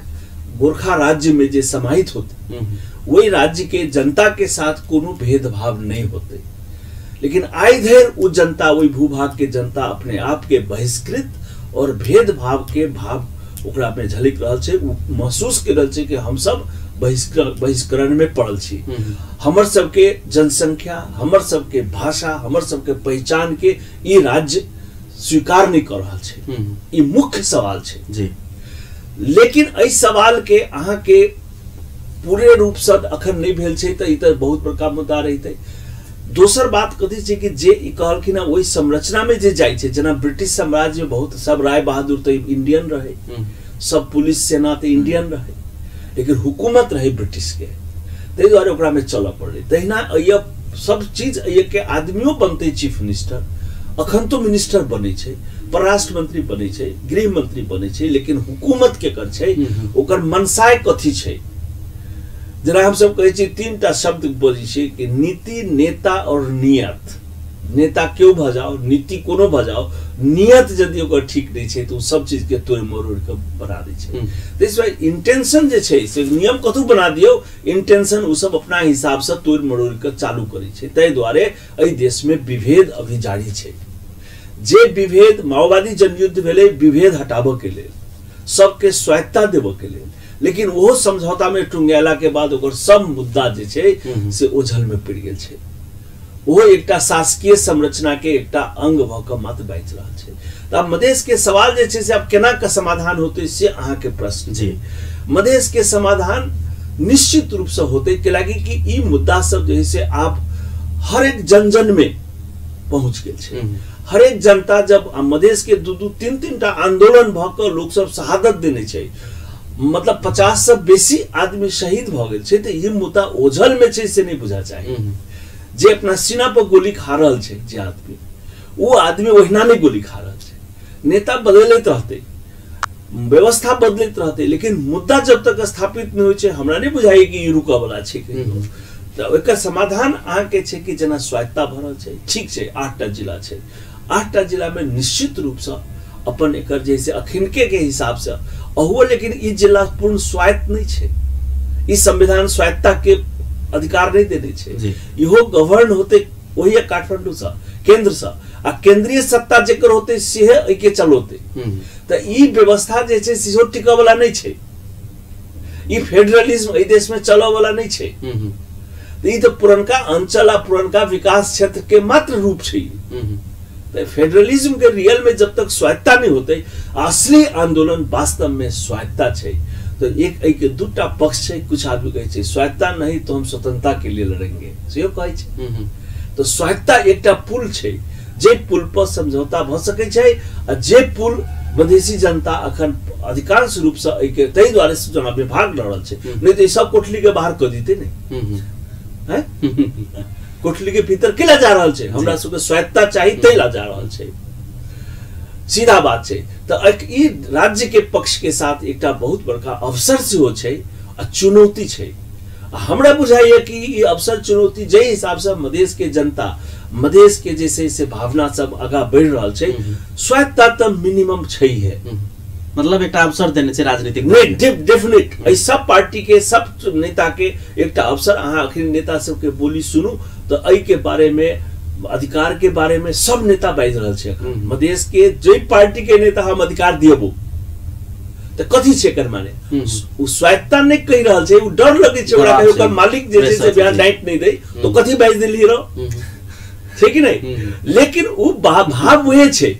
गोरखा राज्य में जे समाहित होते वही राज्य के जनता के साथ कोनो भेदभाव नहीं होते, लेकिन आइ धरि उ जनता, वही भूभाग के जनता अपने आप के बहिष्कृत और भेदभाव के भाव ओकरा में झलकि रहल छै। उ महसूस कर रहल छै कि हम सब बहिष्करण में पड़ल छी, हमर सबके जनसंख्या, हमर सबके भाषा, हमर सबके पहचान के ई राज्य स्वीकार नहीं कर रहल छै। ई मुख्य सवाल छै जी। लेकिन एहि सवाल के अहाँ के पूरे रूप से अखन नहीं भेल छै तऽ ई तऽ बहुत बड़का मुद्दा रहितै। दोसर बात कथी छै कि जे ई कहलखिन हँ ओहि संरचना में जे जाइ छै, जेना ब्रिटिश साम्राज्य में बहुत सब राय बहादुर तऽ इंडियन रहे, सब पुलिस सेना तऽ इंडियन रहे, लेकिन हुकूमत रहे ब्रिटिश के, ताहि दुआरे ओकरा में चलऽ पड़लै। तहिना एहि सब चीज एहि के आदमियो बनतै चीफ मिनिस्टर, अखन तो मिनिस्टर बनै छै, परराष्ट्र मंत्री बनै छै, गृह मंत्री बनै छै, लेकिन हुकूमत केकर छै, ओकर मनसाय कथी छै। जेना हमसब कहै छी 3टा शब्द बजै छियै कि नीति, नेता और नियत। नेता केओ भऽ जाओ, नीति कोनो भऽ जाओ, नियत यदि ओकर ठीक नहीं छै तऽ ओ सब चीज के तोड़ि मरोड़ के बना दै छै। ताहि इंटेंशन जे छै से नियम कतहु बना दियौ, इंटेंशन ओ सब अपना हिसाब से तोड़ि मरोड़ के चालू करै छै। ताहि दुआरे एहि देश में विभेद अभी जारी छै। जे विभेद माओवादी जनयुद्ध भेलै, विभेद हटाबऽ के लेल, सबके स्वायत्तता देबऽ के लेल, लेकिन ओहो समझौता में टुंगेला के बाद ओकर सब मुद्दा जे छै से ओझल में पड़ि गेल छै। ओहो एकटा शासकीय संरचना के एकटा अंग भऽ कऽ मात्र बाँचि रहल छै। तऽ आब मधेश के सवाल जे छै से आब केना के समाधान होतै से अहाँके प्रश्न जी। मधेश के समाधान निश्चित रूप से होते, कैलाकि कि ई मुद्दा सब जे से आप हर एक जन जन में पहुंच गेल छै। हर एक जनता जब मधेश के दू दू तीन तीन टा आंदोलन भऽ कऽ लोक सब शहादत देने छै, मतलब 50 से बेसी आदमी शहीद भऽ गेल छै, तऽ ई मुद्दा ओझल में छै से नहीं बुझा चाही। जे अपना सीना पर गोली खा रहल छै जे आदमी, वो आदमी ओहिना नहीं गोली खा रहल छै। नेता बदलैत रहते, व्यवस्था बदलैत रहते, लेकिन मुद्दा जब तक स्थापित नहीं होइ छै, हमरा नहीं बुझाइए कि ई रुकऽ वाला छै कहियो। तऽ एकर समाधान अहाँके छै कि जेना स्वायत्तता भऽ रहल छै, ठीक छै, 8टा जिला छै, 8टा जिलामे निश्चित रूपसँ अपन एकर जे से अखिनके के हिसाबसँ अहुओ, लेकिन ई जिला पूर्ण स्वायत्त नहि छै, ई संविधान स्वायत्तता के अधिकार नहीं देने छै, इहो गवर्न होते वही काठमांडूसँ, केंद्रसँ, आ केंद्रीय सत्ता जेकर होते सेहे एहिके चलोते। तऽ ई व्यवस्था जे छै सेहो टिकऽ वाला नहि छै, ई फेडरलिज्म एहि देश में चलऽ वाला नहि छै। तऽ ई तऽ पुरनका अंचल आ पुरनका विकास क्षेत्र के मात्र रूप छै। तऽ फेडरलिज्म के रियल में जब तक स्वायत्तता नहीं होते, असली आंदोलन वास्तव में स्वायत्तता छै। तो एक एहि के दूटा पक्ष छै, कुछ आदमी कहै छै स्वायत्तता नहीं तो हम स्वतंत्रता के लिए लड़ेंगे, सेहो कहै छै। तो स्वायत्तता एकटा पुल छै, जे पुल पर समझौता भऽ सकै छै, आ जे पुल मधेसी जनता अखन अधिकांश रूप से एहिके ताहि दुआरे चुनाव में भाग लड़ल छै, नहीं तो सब कोठली के बाहर कऽ दिते नहीं हैं, कोठली के भीतर केला जा रहल छै, हमरा सबके स्वायत्तता चाही तै ला जा रहल छै, सीधा बात छै। तऽ ई राज्य के पक्ष के साथ एकटा बहुत बड़का अवसर सेहो छै आ चुनौती छै। हमरा बुझाइए कि ई अवसर चुनौती जाहि हिसाब से मधेश के जनता, मधेश के जे छै से भावना सब आगाँ बढ़ि रहल छै, स्वायत्तता तऽ मिनिमम छै है, मतलब एकटा अवसर देने छै राजनीतिक नहीं, डेफिनेट एहि सब पार्टी के सब नेता के एकटा अवसर। अहाँ अखन नेता सबके बोली सुनू तऽ एहि के बारे में, अधिकार के बारे में सब नेता बाजि रहल छै। मधेश के जे पार्टी के नेता हम अधिकार दिएबो तऽ कथी छै एकर माने, ओ स्वायत्तता नहि कहि रहल छै, ओ डर लगै छै ओकरा, ओकर मालिक जे छै से बिहार डांटि नहि दै तो कथी बाजि देलियै रहो, छै कि नहीं? लेकिन ओ भाव वहे छै,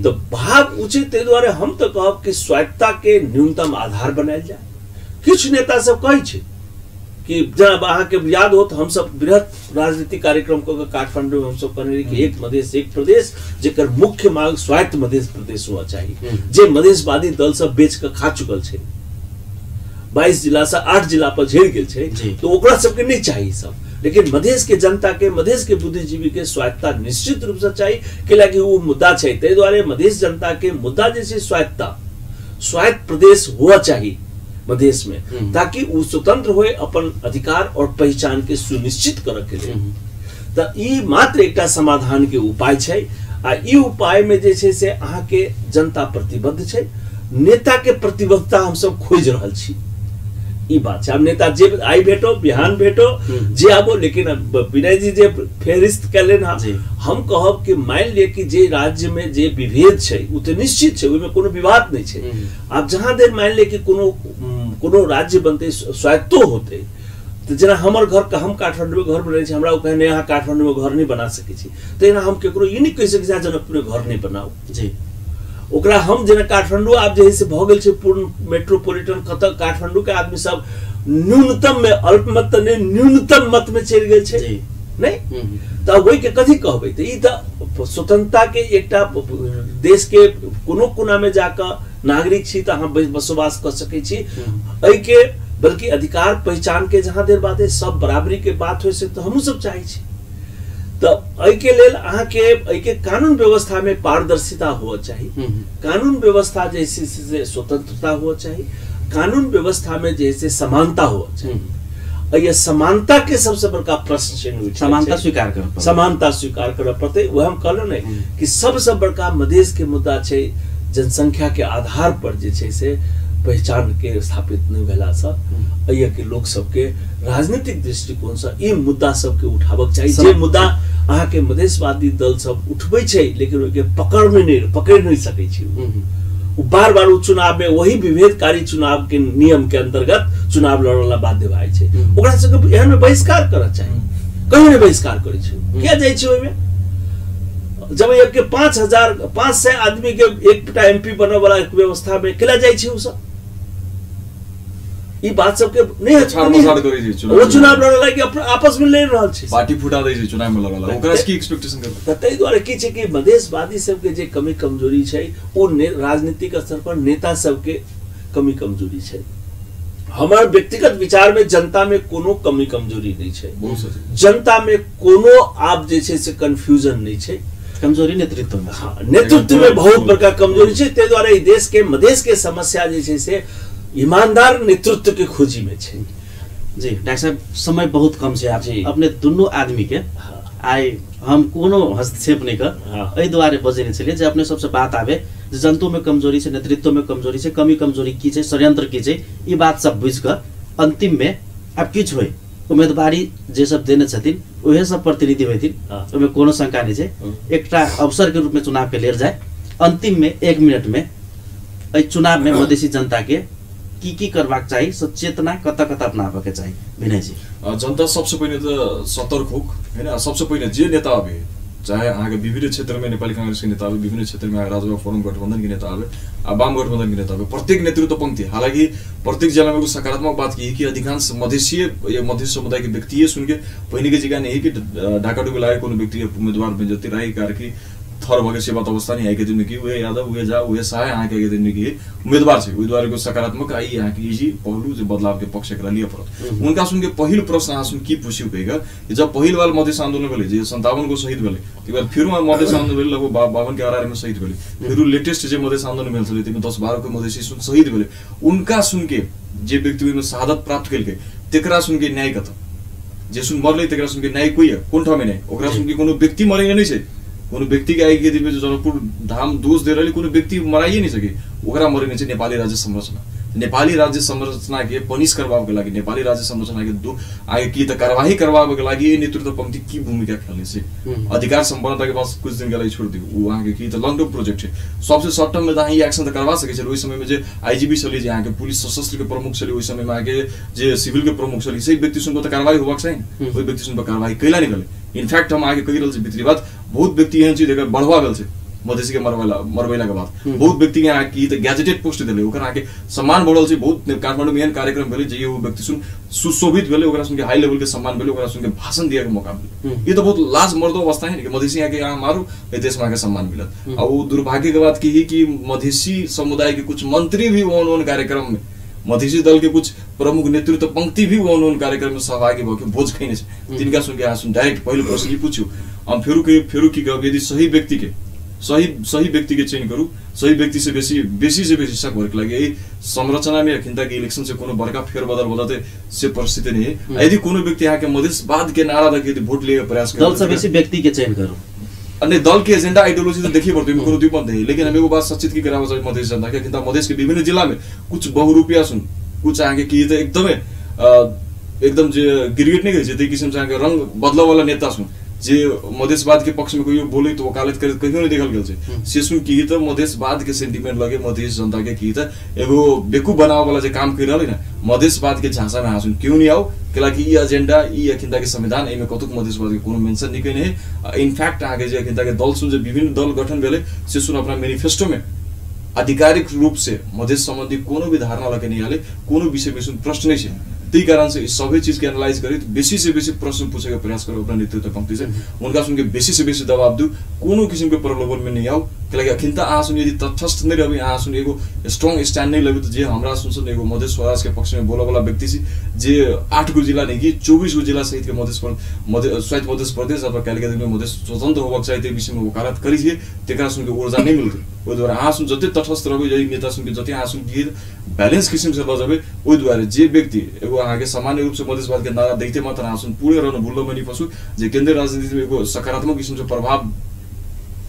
तो भाव उचित, ताहि दुआरे हम तऽ कहब कि स्वायत्तता के न्यूनतम आधार बनायल जाय। किछु नेता सब कहै छै कि जेना अहाँके याद होत, हमसब बृहत राजनीतिक कार्यक्रम कऽ के काठमांडू में हमसब कहने रही कि एक मधेश एक प्रदेश, जेकर मुख्य मांग स्वायत्त मधेश प्रदेश हुआ चाही, जे मधेशवादी दल सब बेच कऽ खा चुकल छै, 22 जिला से 8 जिला पर झेड़ गेल छै, तो ओकरा सबके नहीं चाही सब। लेकिन मधेश के जनता के, मधेश के बुद्धिजीवी के स्वायत्तता निश्चित रूप से चाही, कैलाकि ओ मुद्दा छै। ताहि दुआरे मधेश जनता के मुद्दा जे छै स्वायत्तता, स्वायत्त प्रदेश हुआ चाही मधेश में, ताकि वो स्वतंत्र होए अपन अधिकार और पहचान के सुनिश्चित करऽ के लेल। तऽ ई मात्र एकटा समाधान के उपाय छै, आ ई उपाय में जे छै से अहाँके जनता प्रतिबद्ध छै, नेता के प्रतिबद्धता हमसब खोजि रहल छी, ई बात छै। आब नेता जे आइ भेटो बिहान भेटो जे आबो, लेकिन विनय जी जे फेहरिस्त कयलनि हँ, हम कहब कि मानि लिअ कि जे राज्य में जे विभेद छै ओ तऽ निश्चित छै, ओहिमे कोनो विवाद नहि छै। आब जहाँ देर मानि लिअ कि कोनो कोनो राज्य बनतै, स्वायत्तो होतै, तऽ जेना हमर घर, हम काठमांडूमे घर बनै छी, हमरा ओ कहने अहाँ काठमांडूमे घर नहि बना सकै छी, तहिना हम केकरो ई नहि कहि सकै छी अहाँ जनकपुरमे घर नहि बनाउ जी। ओकरा हम जेना काठमांडू आब जे है से भऽ गेल छै पूर्ण मेट्रोपॉलिटन, कतऽ काठमांडू के आदमी सब न्यूनतम में, अल्पमत तऽ नहि, न्यूनतम मत में चलि गेल छै नहि, तऽ ओहिके कथी कहबै? तऽ ई तऽ स्वतंत्रता के एकटा देश के कोनो कोना में जाकऽ नागरिक छी तऽ अहाँ बसोबास कऽ सकै छी, एहिके बल्कि अधिकार पहचान के जहाँ देर बात है, सब बराबरी के बात होइ से तऽ हमहूँ सब चाहै छी। तऽ एहिके लेल अहाँके एहिके कानून व्यवस्था में पारदर्शिता हुआ चाही, कानून व्यवस्था जे छै से स्वतंत्रता हुआ चाही, कानून व्यवस्था में जे छै समानता हुआ चाही। एहि समानता के सबसे बड़का प्रश्न चिन्ह, समानता स्वीकार करऽ पड़तै, समानता स्वीकार करऽ पड़तै। वएह हम कहलहुँ ने कि सबसे बड़का मधेश के मुद्दा छै जनसंख्या के आधार पर जे छै से पहचान के स्थापित नहि भेलासँ एहि के लोक सबके राजनीतिक दृष्टिकोणसँ ई मुद्दा सबके उठाबक चाही। जे मुद्दा अहाँके मधेशवादी दल सब उठबै छै, लेकिन ओहिके पकड़ि नहि सकै छै, ओ बार बार ओ चुनाव में वही विभेदकारी चुनाव के नियम के अंतर्गत चुनाव लड़ला बाध्य भए छै। ओकरा सबके एहन में बहिष्कार करऽ चाही, कहियो नहि बहिष्कार करै छै, किया जाइ छै ओहिमे? जब एक के 5,500 आदमी के एकटा एमपी बनऽ वाला व्यवस्था में केला जाइ छै ओ सब? ई बात सबके नहि ओ चुनाव लड़ऽ लागि आपस में लड़ि रहल छै, पार्टी फुटा दै छै चुनाव में लड़ऽ लागि, ओकरा की एक्सपेक्टेशन करबै? तऽ ताहि दुआरे की छै कि मधेशवादी सबके जे कमी कमजोरी छै ओ राजनीतिक स्तर पर नेता सबके कमी कमजोरी छै। हमर व्यक्तिगत विचार में जनता में कोनो कमी कमजोरी नहीं छै, जनता में कोनो आब जे छै से कंफ्यूजन नहीं छै। कमजोरी नेतृत्व में, हाँ, नेतृत्व में बहुत बड़का कमजोरी छै। ताहि दुआरे देश के मधेश के समस्या जे छै से ईमानदार नेतृत्व के खोजी में छै। जी डॉक्टर साहब, समय बहुत कम छै, आप अपने दुनू आदमी के आइ हम कोनो हस्तक्षेप नहीं कर एहि दुआरे बजेने छलियै जे अपने सबसे बात आबे जे जनतो में कमजोरी छै, नेतृत्व में कमजोरी छै, कमी कमजोरी की छै, षड्यंत्र की छै, ई बात सब बुझि कऽ अंतिम में आब किछु होइ उम्मीदवारी जे सब देने छथिन उहे सब प्रतिनिधि होथिन, ओहिमे कोनो शंका नहीं छै। एकटा अवसर के रूप में चुनाव के लेल जाय। अंतिम में 1 मिनट में एहि चुनाव में मधेसी जनता के की की करबाक चाही, सचेतना कता कता अपनाबऽ के चाही? विनय जी, जनता सबसे पहिने तऽ सतर्क होक होइन। सबसे पहिने जे नेता आबे, चाहे अहाँके विभिन्न क्षेत्रमे नेपाली कांग्रेस के नेता आबे, विभिन्न क्षेत्रमे राजवा फोरम गठबंधन के नेता आबे आ वाम गठबंधन के नेता आबे, प्रत्येक नेतृत्व पंक्ति, हालांकि प्रत्येक जिला में एगो सकारात्मक बात की है कि अधिकांश मधेसीय या मधेसी समुदाय के व्यक्तिए सुन के पहिने के जगह नहीं है कि ढाकाडुबी लागे कोनो व्यक्ति उम्मीदवार बन जते राई कार्की थर भके सेवा अवस्था नहीं आइके दिन की उहे यादव उहे झा उहे शाह अहाँके आइके दिन की उम्मीदवार छै, ओहि दुआरे सकारात्मक आई अहाँके इजी पहलू जे बदलाव के पक्ष एकरा लिअ पड़त। हुनका सुन के पहिल प्रश्न अहाँ सुन की पूछियो कहिगा कि जब पहिल बार मधेस आंदोलन भेलै जे 57 को शहीद भेलै, तकर बाद फेरो मधेस आंदोलन भेलै लगभग 52 के आरआर में शहीद भेलै, फेरो लेटेस्ट जे मधेस आंदोलन भेल छलै ताहिमे 10-12 को मधेसी सुन शहीद भेलै, उनका सुन के जे व्यक्ति ओहिमे शहादत प्राप्त केलकै तेकरा सुन के न्याय कतऽ? जे सुन मरलै तेकरा सुन के न्याय कोइ कोन ठाममे नहि, ओकरा सुन के कोनो व्यक्ति मरै नहि छै, कोनो व्यक्ति के आइके दिन में जनकपुर धाम दोष दे रही कोनो व्यक्ति मराइए नहीं सके, ओकरा मरे नहीं छै नेपाली राज्य संरचना। नेपाली राज्य संरचना के पनिश करवाबे के लागि, नेपाली राज्य संरचना के आगे की त कार्यवाही करवाबे के लागि नेतृत्व पंक्ति की भूमिका खेल्ने छै? अधिकार सम्पन्नता के पास कुछ दिन के लागि छोड़ दियो, उ अहाँके की त लॉन्ग टर्म प्रोजेक्ट छै। सबसे शॉर्ट टर्म में त अहाँ ई एक्शन त करवा सकै छै। ओहि समय में जे आईजीबी छलै, जे अहाँके पुलिस सशस्त्र के प्रमुख छलै, ओहि समय में अहाँके जे सिविल के प्रमुख छलै, सही व्यक्ति सुनको त कार्यवाही होबाक चाही, ओहि व्यक्ति सुनको कार्यवाही कैला नहि गेलै। इनफैक्ट हम आगे कहि रहल छी भित्री बात, बहुत व्यक्ति एहन छै जेकर बढ़वा गेल छै मधेसी के मरबैला के बाद, बहुत व्यक्ति के अहाँ की तऽ गैजेटेड पोस्ट देलै, ओकर अहाँके सम्मान बढ़ल छै। बहुत काठमाडौँ में एहन कार्यक्रम भेलै जे ओ व्यक्ति सुन सुशोभित भेलै, ओकरा सुन के हाई लेवल के सम्मान भेलै, ओकरा सुन के भाषण दिया के मौका मिलल। ये तो बहुत लाज मर्दो अवस्था है कि मधेसी यहाँ के यहाँ मारू एहि देश में अहाँके सम्मान मिलत। आ वो दुर्भाग्य के बात की है कि मधेसी समुदाय के कुछ मंत्री भी ओहन ओहन कार्यक्रम में, मधेसी दल के कुछ प्रमुख नेतृत्व पंक्ति भी ओहन ओहन कार्यक्रम में सहभागी भऽ के भोज खैने छै। तिनका सुन के अहाँ सुन डायरेक्ट पहिल प्रश्न ई पूछू, हम फेरू की कहब, यदि सही व्यक्ति के सही व्यक्ति के चयन करू, सही व्यक्ति से बेसी बेसी से बेसी शक भरके लागि एहि संरचना में अखिनता के इलेक्शन से कोनो बड़का फेरबदल बदलते से परिस्थिति नहीं है। यदि कोनो व्यक्ति अहाँके मधेसवाद के नारा दके यदि वोट लिए प्रयास दल से बेसी व्यक्ति के चयन करू, नहीं दल के एजेंडा आइडियोलॉजी तो देखिए पड़ते कोनो द्वीप नहीं। लेकिन हम एगो बात सचित की कराबऽ चाही मधेस जनता के, अखिनता मधेस के विभिन्न जिला में कुछ बहुरूपिया सुन कुछ अहाँके की तऽ एकदमै एकदम जे गिरगिट नहीं कहै छै ताहि किसिम से अहाँके रंग बदलऽ वाला नेता सुन जे मधेसवाद के पक्ष में कहियो बोले तो वकालत करे कहियो नहीं देखल गेल छै, से सुन की तऽ मधेसवाद के सेंटिमेंट लगे मधेस जनता के की तऽ एगो बेवकूफ बनावे वाला जे काम कर रहल है ना, मधेसवाद के झांसा में अहाँ सुन क्यों नहीं आओ, कैलाकि ई एजेंडा ई अखिनता के संविधान एहिमे कतुक मधेसवाद के कोनो मेंशन नहीं कयने है। इनफैक्ट अहाँके जे अखिनता के दल सुन जे विभिन्न दल गठन भेलै से सुन अपना मैनिफेस्टो में आधिकारिक रूप से मधेस सम्बन्धी कोनो भी धारणा लगे नहीं आले, कोनो विषय में सुन प्रश्न नहीं छै। त्यही कारण से सबै चीज के एनालाइज करी बेसी से बेसी प्रश्न पूछे के प्रयास करू अपना नेतृत्व पंक्ति से, उनका सुन के बेसी से बेसी दबाव दू, कोनो किसिम के प्रलोभन में नहीं आओ, कैलाकि अखिनता अहाँ सुन यदि तटस्थ नहीं रहबै, अहाँ सुन एगो स्ट्रॉन्ग स्टैंड नहीं लेबै, तो जे हमरा सुन एगो मधेस स्वराज के पक्ष में बोलऽ वाला व्यक्ति छी जे 8 गो जिला नहीं कि 24 गो जिला सहित के मधेस स्वायत्त मधेस प्रदेश अथवा काल्हिके दिनमे मधेस स्वतंत्र होबाक चाही ताहि विषय में वकालत करै छियै, तेकरा सुन के ऊर्जा नहीं मिलतै। ओहि दुआरे अहाँ सुन जते तटस्थ रहबै, यदि नेता सुन के जते अहाँ सुन के बैलेंस किसिम से लऽ जेबै, ओहि दुआरे जे व्यक्ति एगो अहाँके सामान्य रूप से मधेसवाद के नारा दैते मात्र अहाँ सुन पूरे रहनु भूलमे नहीं फसू जे केंद्रीय राजनीति में एगो सकारात्मक किसिम से प्रभाव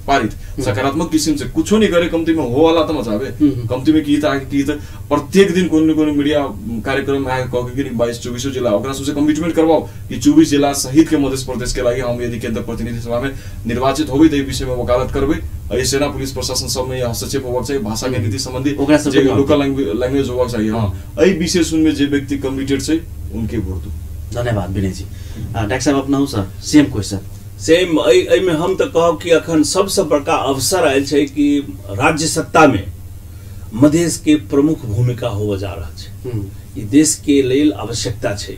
पारित सकारात्मक किसिम से कुछो नहीं करे कम्ती में हो वाला त मचावे कम्ती में की त आके की त प्रत्येक दिन कोनो न कोनो मीडिया कार्यक्रम में आके कह के 22-24 जिला ओकरा सबसे कमिटमेंट करवाओ कि 24 जिला सहित के मध्य प्रदेश के लागि हम यदि केन्द्र प्रतिनिधि सभा में निर्वाचित होबै त ई विषय में वकालत करबै। एहि सेना पुलिस प्रशासन सब में हस्तक्षेप होबाक चाही, भाषा के नीति संबंधी जे लोकल लैंग्वेज होबाक चाही। हां, एहि विषय सुनमे जे व्यक्ति कमिटेड छै उनके वोट दू। धन्यवाद विनय जी। डाक्टर साहब अपना सर सेम क्वेश्चन सेम एहिमे हम तऽ कहब कि अखन सबसँ बड़का अवसर आयल छै कि राज्य सत्ता में मधेश के प्रमुख भूमिका होबऽ जा रहल छै। ई देश के लेल आवश्यकता छै,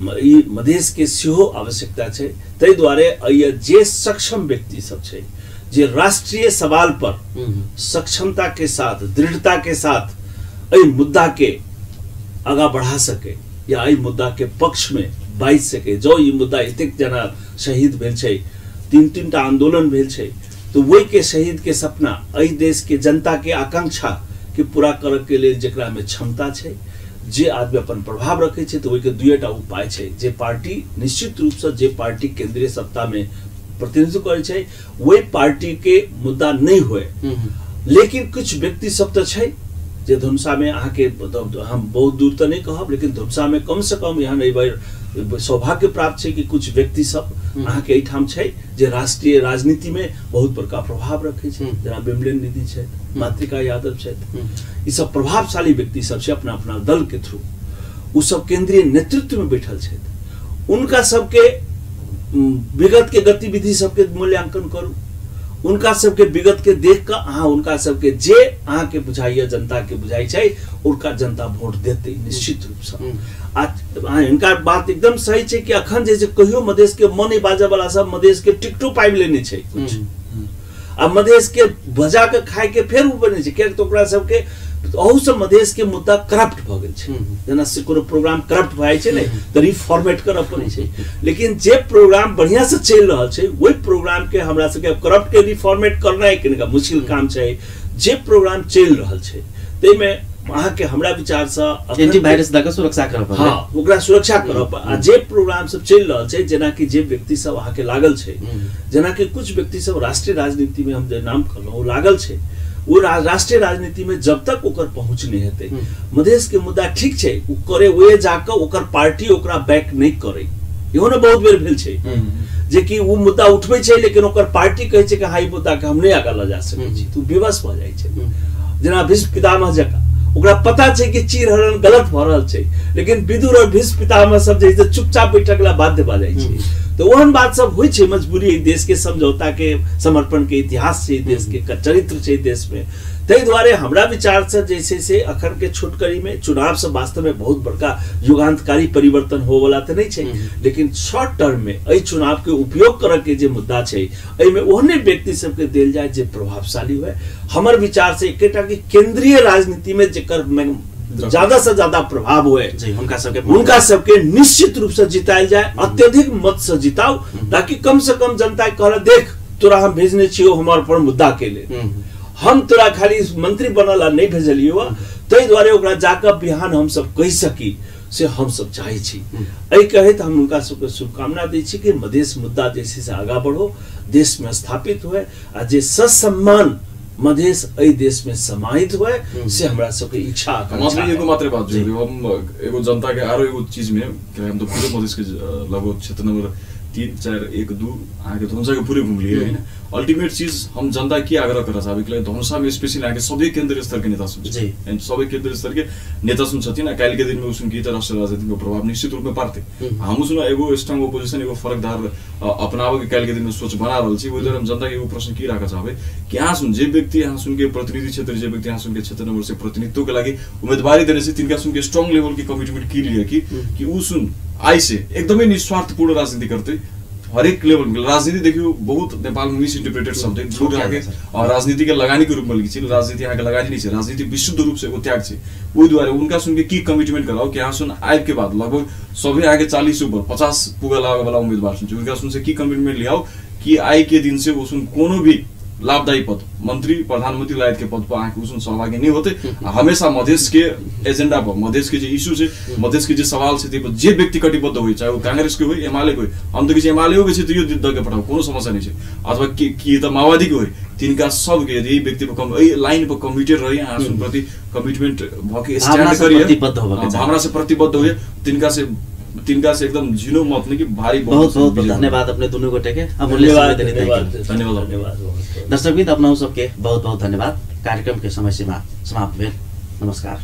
ई मधेश के सेहो आवश्यकता छै। ताहि दुआरे एहि जे सक्षम व्यक्ति सब छै, जे राष्ट्रीय सवाल पर सक्षमता के साथ, दृढ़ता के साथ एहि मुद्दा के आगा बढ़ा सके या एहि मुद्दा के पक्ष में बाजि सके, जो ई मुद्दा एतेक जना शहीद भेल छै, 3-3 टा आंदोलन भेल छै, तो वही के शहीद के सपना, एहि देश के जनता के आकांक्षा के पूरा करे के लेल जेकरा में क्षमता छै, जे आदमी अपन प्रभाव रखे छै, तो ओहिके दुएटा उपाय छै। जे पार्टी निश्चित रूप से जे पार्टी केंद्रीय सत्ता में प्रतिनिधित्व करे छै वही पार्टी के मुद्दा नहीं होए, लेकिन कुछ व्यक्ति सब तो छै जे धनुषा में अहाँके, हम बहुत दूर तो नहीं कहब, लेकिन धनुषा में कम से कम यहाँ नहीं सौभाग्य प्राप्त छै कि कुछ व्यक्ति सब अहाँके एहिठाम छै जे राष्ट्रीय राजनीति में बहुत बड़का प्रभाव रखे छै, जेना विमलेन निधि छथि, मातृका यादव छथि, ई सब प्रभावशाली व्यक्ति सब छै अपना अपना दल के थ्रू, ओ सब केंद्रीय नेतृत्व में बैठल छथि। उनका सबके विगत के गतिविधि सबके मूल्यांकन करू, उनका सबके विगत के देख कऽ अहाँ उनका सबके जे अहाँके बुझाइए, जनता के बुझाइ छै, उनका जनता वोट देतै निश्चित रूपसँ। आ हिनका बात एकदम सही छै कि अखन जे कहियो मधेश के मन नहि बाजऽ वाला सब मधेश के टिकटो पाबि लेने छै कुछ, आ मधेश के बजा के खाय के फेर ओ बनै छै, कियाकि तऽ ओकरा सबके अहूसँ मधेश के मुद्दा करप्ट भऽ गेल छै। जेना से कोनो प्रोग्राम करप्ट भऽ जाइ छै ने तऽ रिफॉर्मेट करऽ पड़ै छै, लेकिन जे प्रोग्राम बढ़िया से चलि रहल छै ओहि प्रोग्राम के हमरा सबके करप्ट के रिफॉर्मेट करनाइ कनिका मुश्किल काम छै। जे प्रोग्राम चलि रहल छै ताहिमे अहाँके हमरा विचारसँ एंटीवायरस दऽ कऽ सुरक्षा करऽ पड़तै, हाँ ओकरा सुरक्षा करऽ पड़त। आ जे प्रोग्राम सब चलि रहल छै, जेनाकि जे व्यक्ति सब अहाँके लागल छै, जेनाकि कुछ व्यक्ति सब राष्ट्रीय राजनीति में हम जे नाम कहलहुँ ओ लागल छै, वो राष्ट्रीय राजनीति में जब तक ओकर पहुँच नहीं हेतै, मधेश के मुद्दा ठीक छै ओ करे ओए जाकऽ ओकर पार्टी ओकरा बैक नहीं करे, इहो ने बहुत बेर भेल छै जे कि ओ मुद्दा उठबै छै लेकिन ओकर पार्टी कहै छै कि हाँ ई मुद्दा के हम नहीं आगा लऽ जा सकै छी, तऽ विवश भऽ जाइ छै। जेना भीष्म पितामह जकाँ ओकरा पता छै कि चीरहरण गलत भऽ रहल छै, लेकिन विदुर और भीष्म पितामह सब जे चुपचाप बैठक ला बाध्य भऽ जाइ छै। तो ओहन बात सब होइ छै मजबूरी, देश के समझौता के समर्पण के इतिहास छै, देश के चरित्र छै देश में। ताहि दुआरे हमरा विचार से जे छै से अखन के छोटकरी में चुनाव से वास्तव में बहुत बड़का युगांतकारी परिवर्तन होवला तऽ नहीं छै, लेकिन शॉर्ट टर्म में एहि चुनाव के उपयोग करऽ के जे मुद्दा छै एहिमे ओहने व्यक्ति सबके देल जाय जे प्रभावशाली हुए। हमर विचार से एकेटा कि केंद्रीय राजनीति में जेकर ज्यादा से ज्यादा प्रभाव हुए हुनका सबके निश्चित रूप से जितायल जाय, अत्यधिक मत से जिताउ, ताकि कम से कम जनता कहल देख तोरा हम भेजने छियौ हमर पर मुद्दा के लेल, हम तोरा खाली मंत्री बनल नहीं भेजलियौ, ताहि दुआरे ओकरा जाकऽ बिहान हम सब कहि सकी से हम सब चाहै छी। एहि कहैत हम हुनका सबके शुभकामना दै छी कि मधेश मुद्दा जे छै से आगाँ बढ़ो, देश में स्थापित हुए, आ जे ससम्मान मधेश एहि देश में समाहित हुए से हमरा सबके इच्छा आकांक्षा। एगो मात्र बात जो हम एगो जनता के आरो एगो चीज में हम तो पूरे मधेश के लगभग क्षेत्र नंबर 3 4 1 2 अहाँके धनुषा के पूरे घुमलिए होइन। अल्टीमेट चीज हम जनता के आग्रह करऽ चाहबै कि धनुषा में स्पेशली अहाँके सबै केन्द्रीय स्तर के नेता सुन सबै केन्द्रीय स्तर के नेता सुन छथिन, आ काल्हि के दिन में ओ सुन कि राष्ट्रीय राजनीति में प्रभाव निश्चित रूप में पारतै। हमहूँ सुन एगो स्ट्रॉन्ग ओपोजिशन एगो फरकदार अपनाबऽ के काल्हि के दिन में सोच बना रहल छी। ओहि दुआरे हम जनता के एगो प्रश्न की राखऽ चाहबै कि अहाँ सुन जे व्यक्ति अहाँ सुन के प्रतिनिधि क्षेत्र जे व्यक्ति अहाँ सुन के क्षेत्र नंबर से प्रतिनिधित्व के लागि उम्मेदवारी देने छै तिनका सुन के स्ट्रॉन्ग लेवल के कमिटमेंट की लिअ कि ऊ सुन आइ से एकदमै निस्वार्थपूर्ण राजनीति करतै हरेक लेवल में। राजनीति देखियो बहुत नेपाल में मिसइंटरप्रेटेड शब्द है, लोग अहाँके राजनीति के लगानी के रूप में लिखै छै, राजनीति अहाँके लगानी नहीं छै, राजनीति विशुद्ध रूप से एगो त्याग छै। ओहि दुआरे उनका सुन के की कमिटमेंट कराओ कि अहाँ सुन आबि के बाद लगभग सभी अहाँके 40 ऊपर 50 पुगल आबे वाला उम्मीदवार सुन उनका सुन से की कमिटमेंट लियाओ कि आइ के दिन से वो सुन कोनो भी लाभदायी पद मंत्री प्रधानमंत्री लायक के पद पर अहाँके उसुन सहभागी नहीं होते। हमेशा मधेश के एजेंडा पर मधेश के जे इश्यू छै मधेश के जे सवाल छै ताहि पर जे व्यक्ति कटिबद्ध होइ चाहे वो कांग्रेस के होइ एमाले के होइ, हम तऽ कहै छी एमाले के छै तैयो दऽ के पठाउ कोनो समस्या नहीं छै, अथवा के तऽ माओवादी के होइ, तिनका सबके यदि एहि व्यक्ति पर एहि लाइन पर कमिटेड रही अहाँ सुन प्रति कमिटमेंट भऽ के स्टैंड करिए, भावना से प्रतिबद्ध होइए, तिनका से एकदम झिनो मत नहीं कि भारी। बहुत बहुत धन्यवाद अपने दोनों गोटे के अमूल्य समय देने धन्यवाद। धन्यवाद दर्शकवृन्द, अपना सबके बहुत बहुत धन्यवाद। कार्यक्रम के समय सीमा समाप्त भेल। नमस्कार।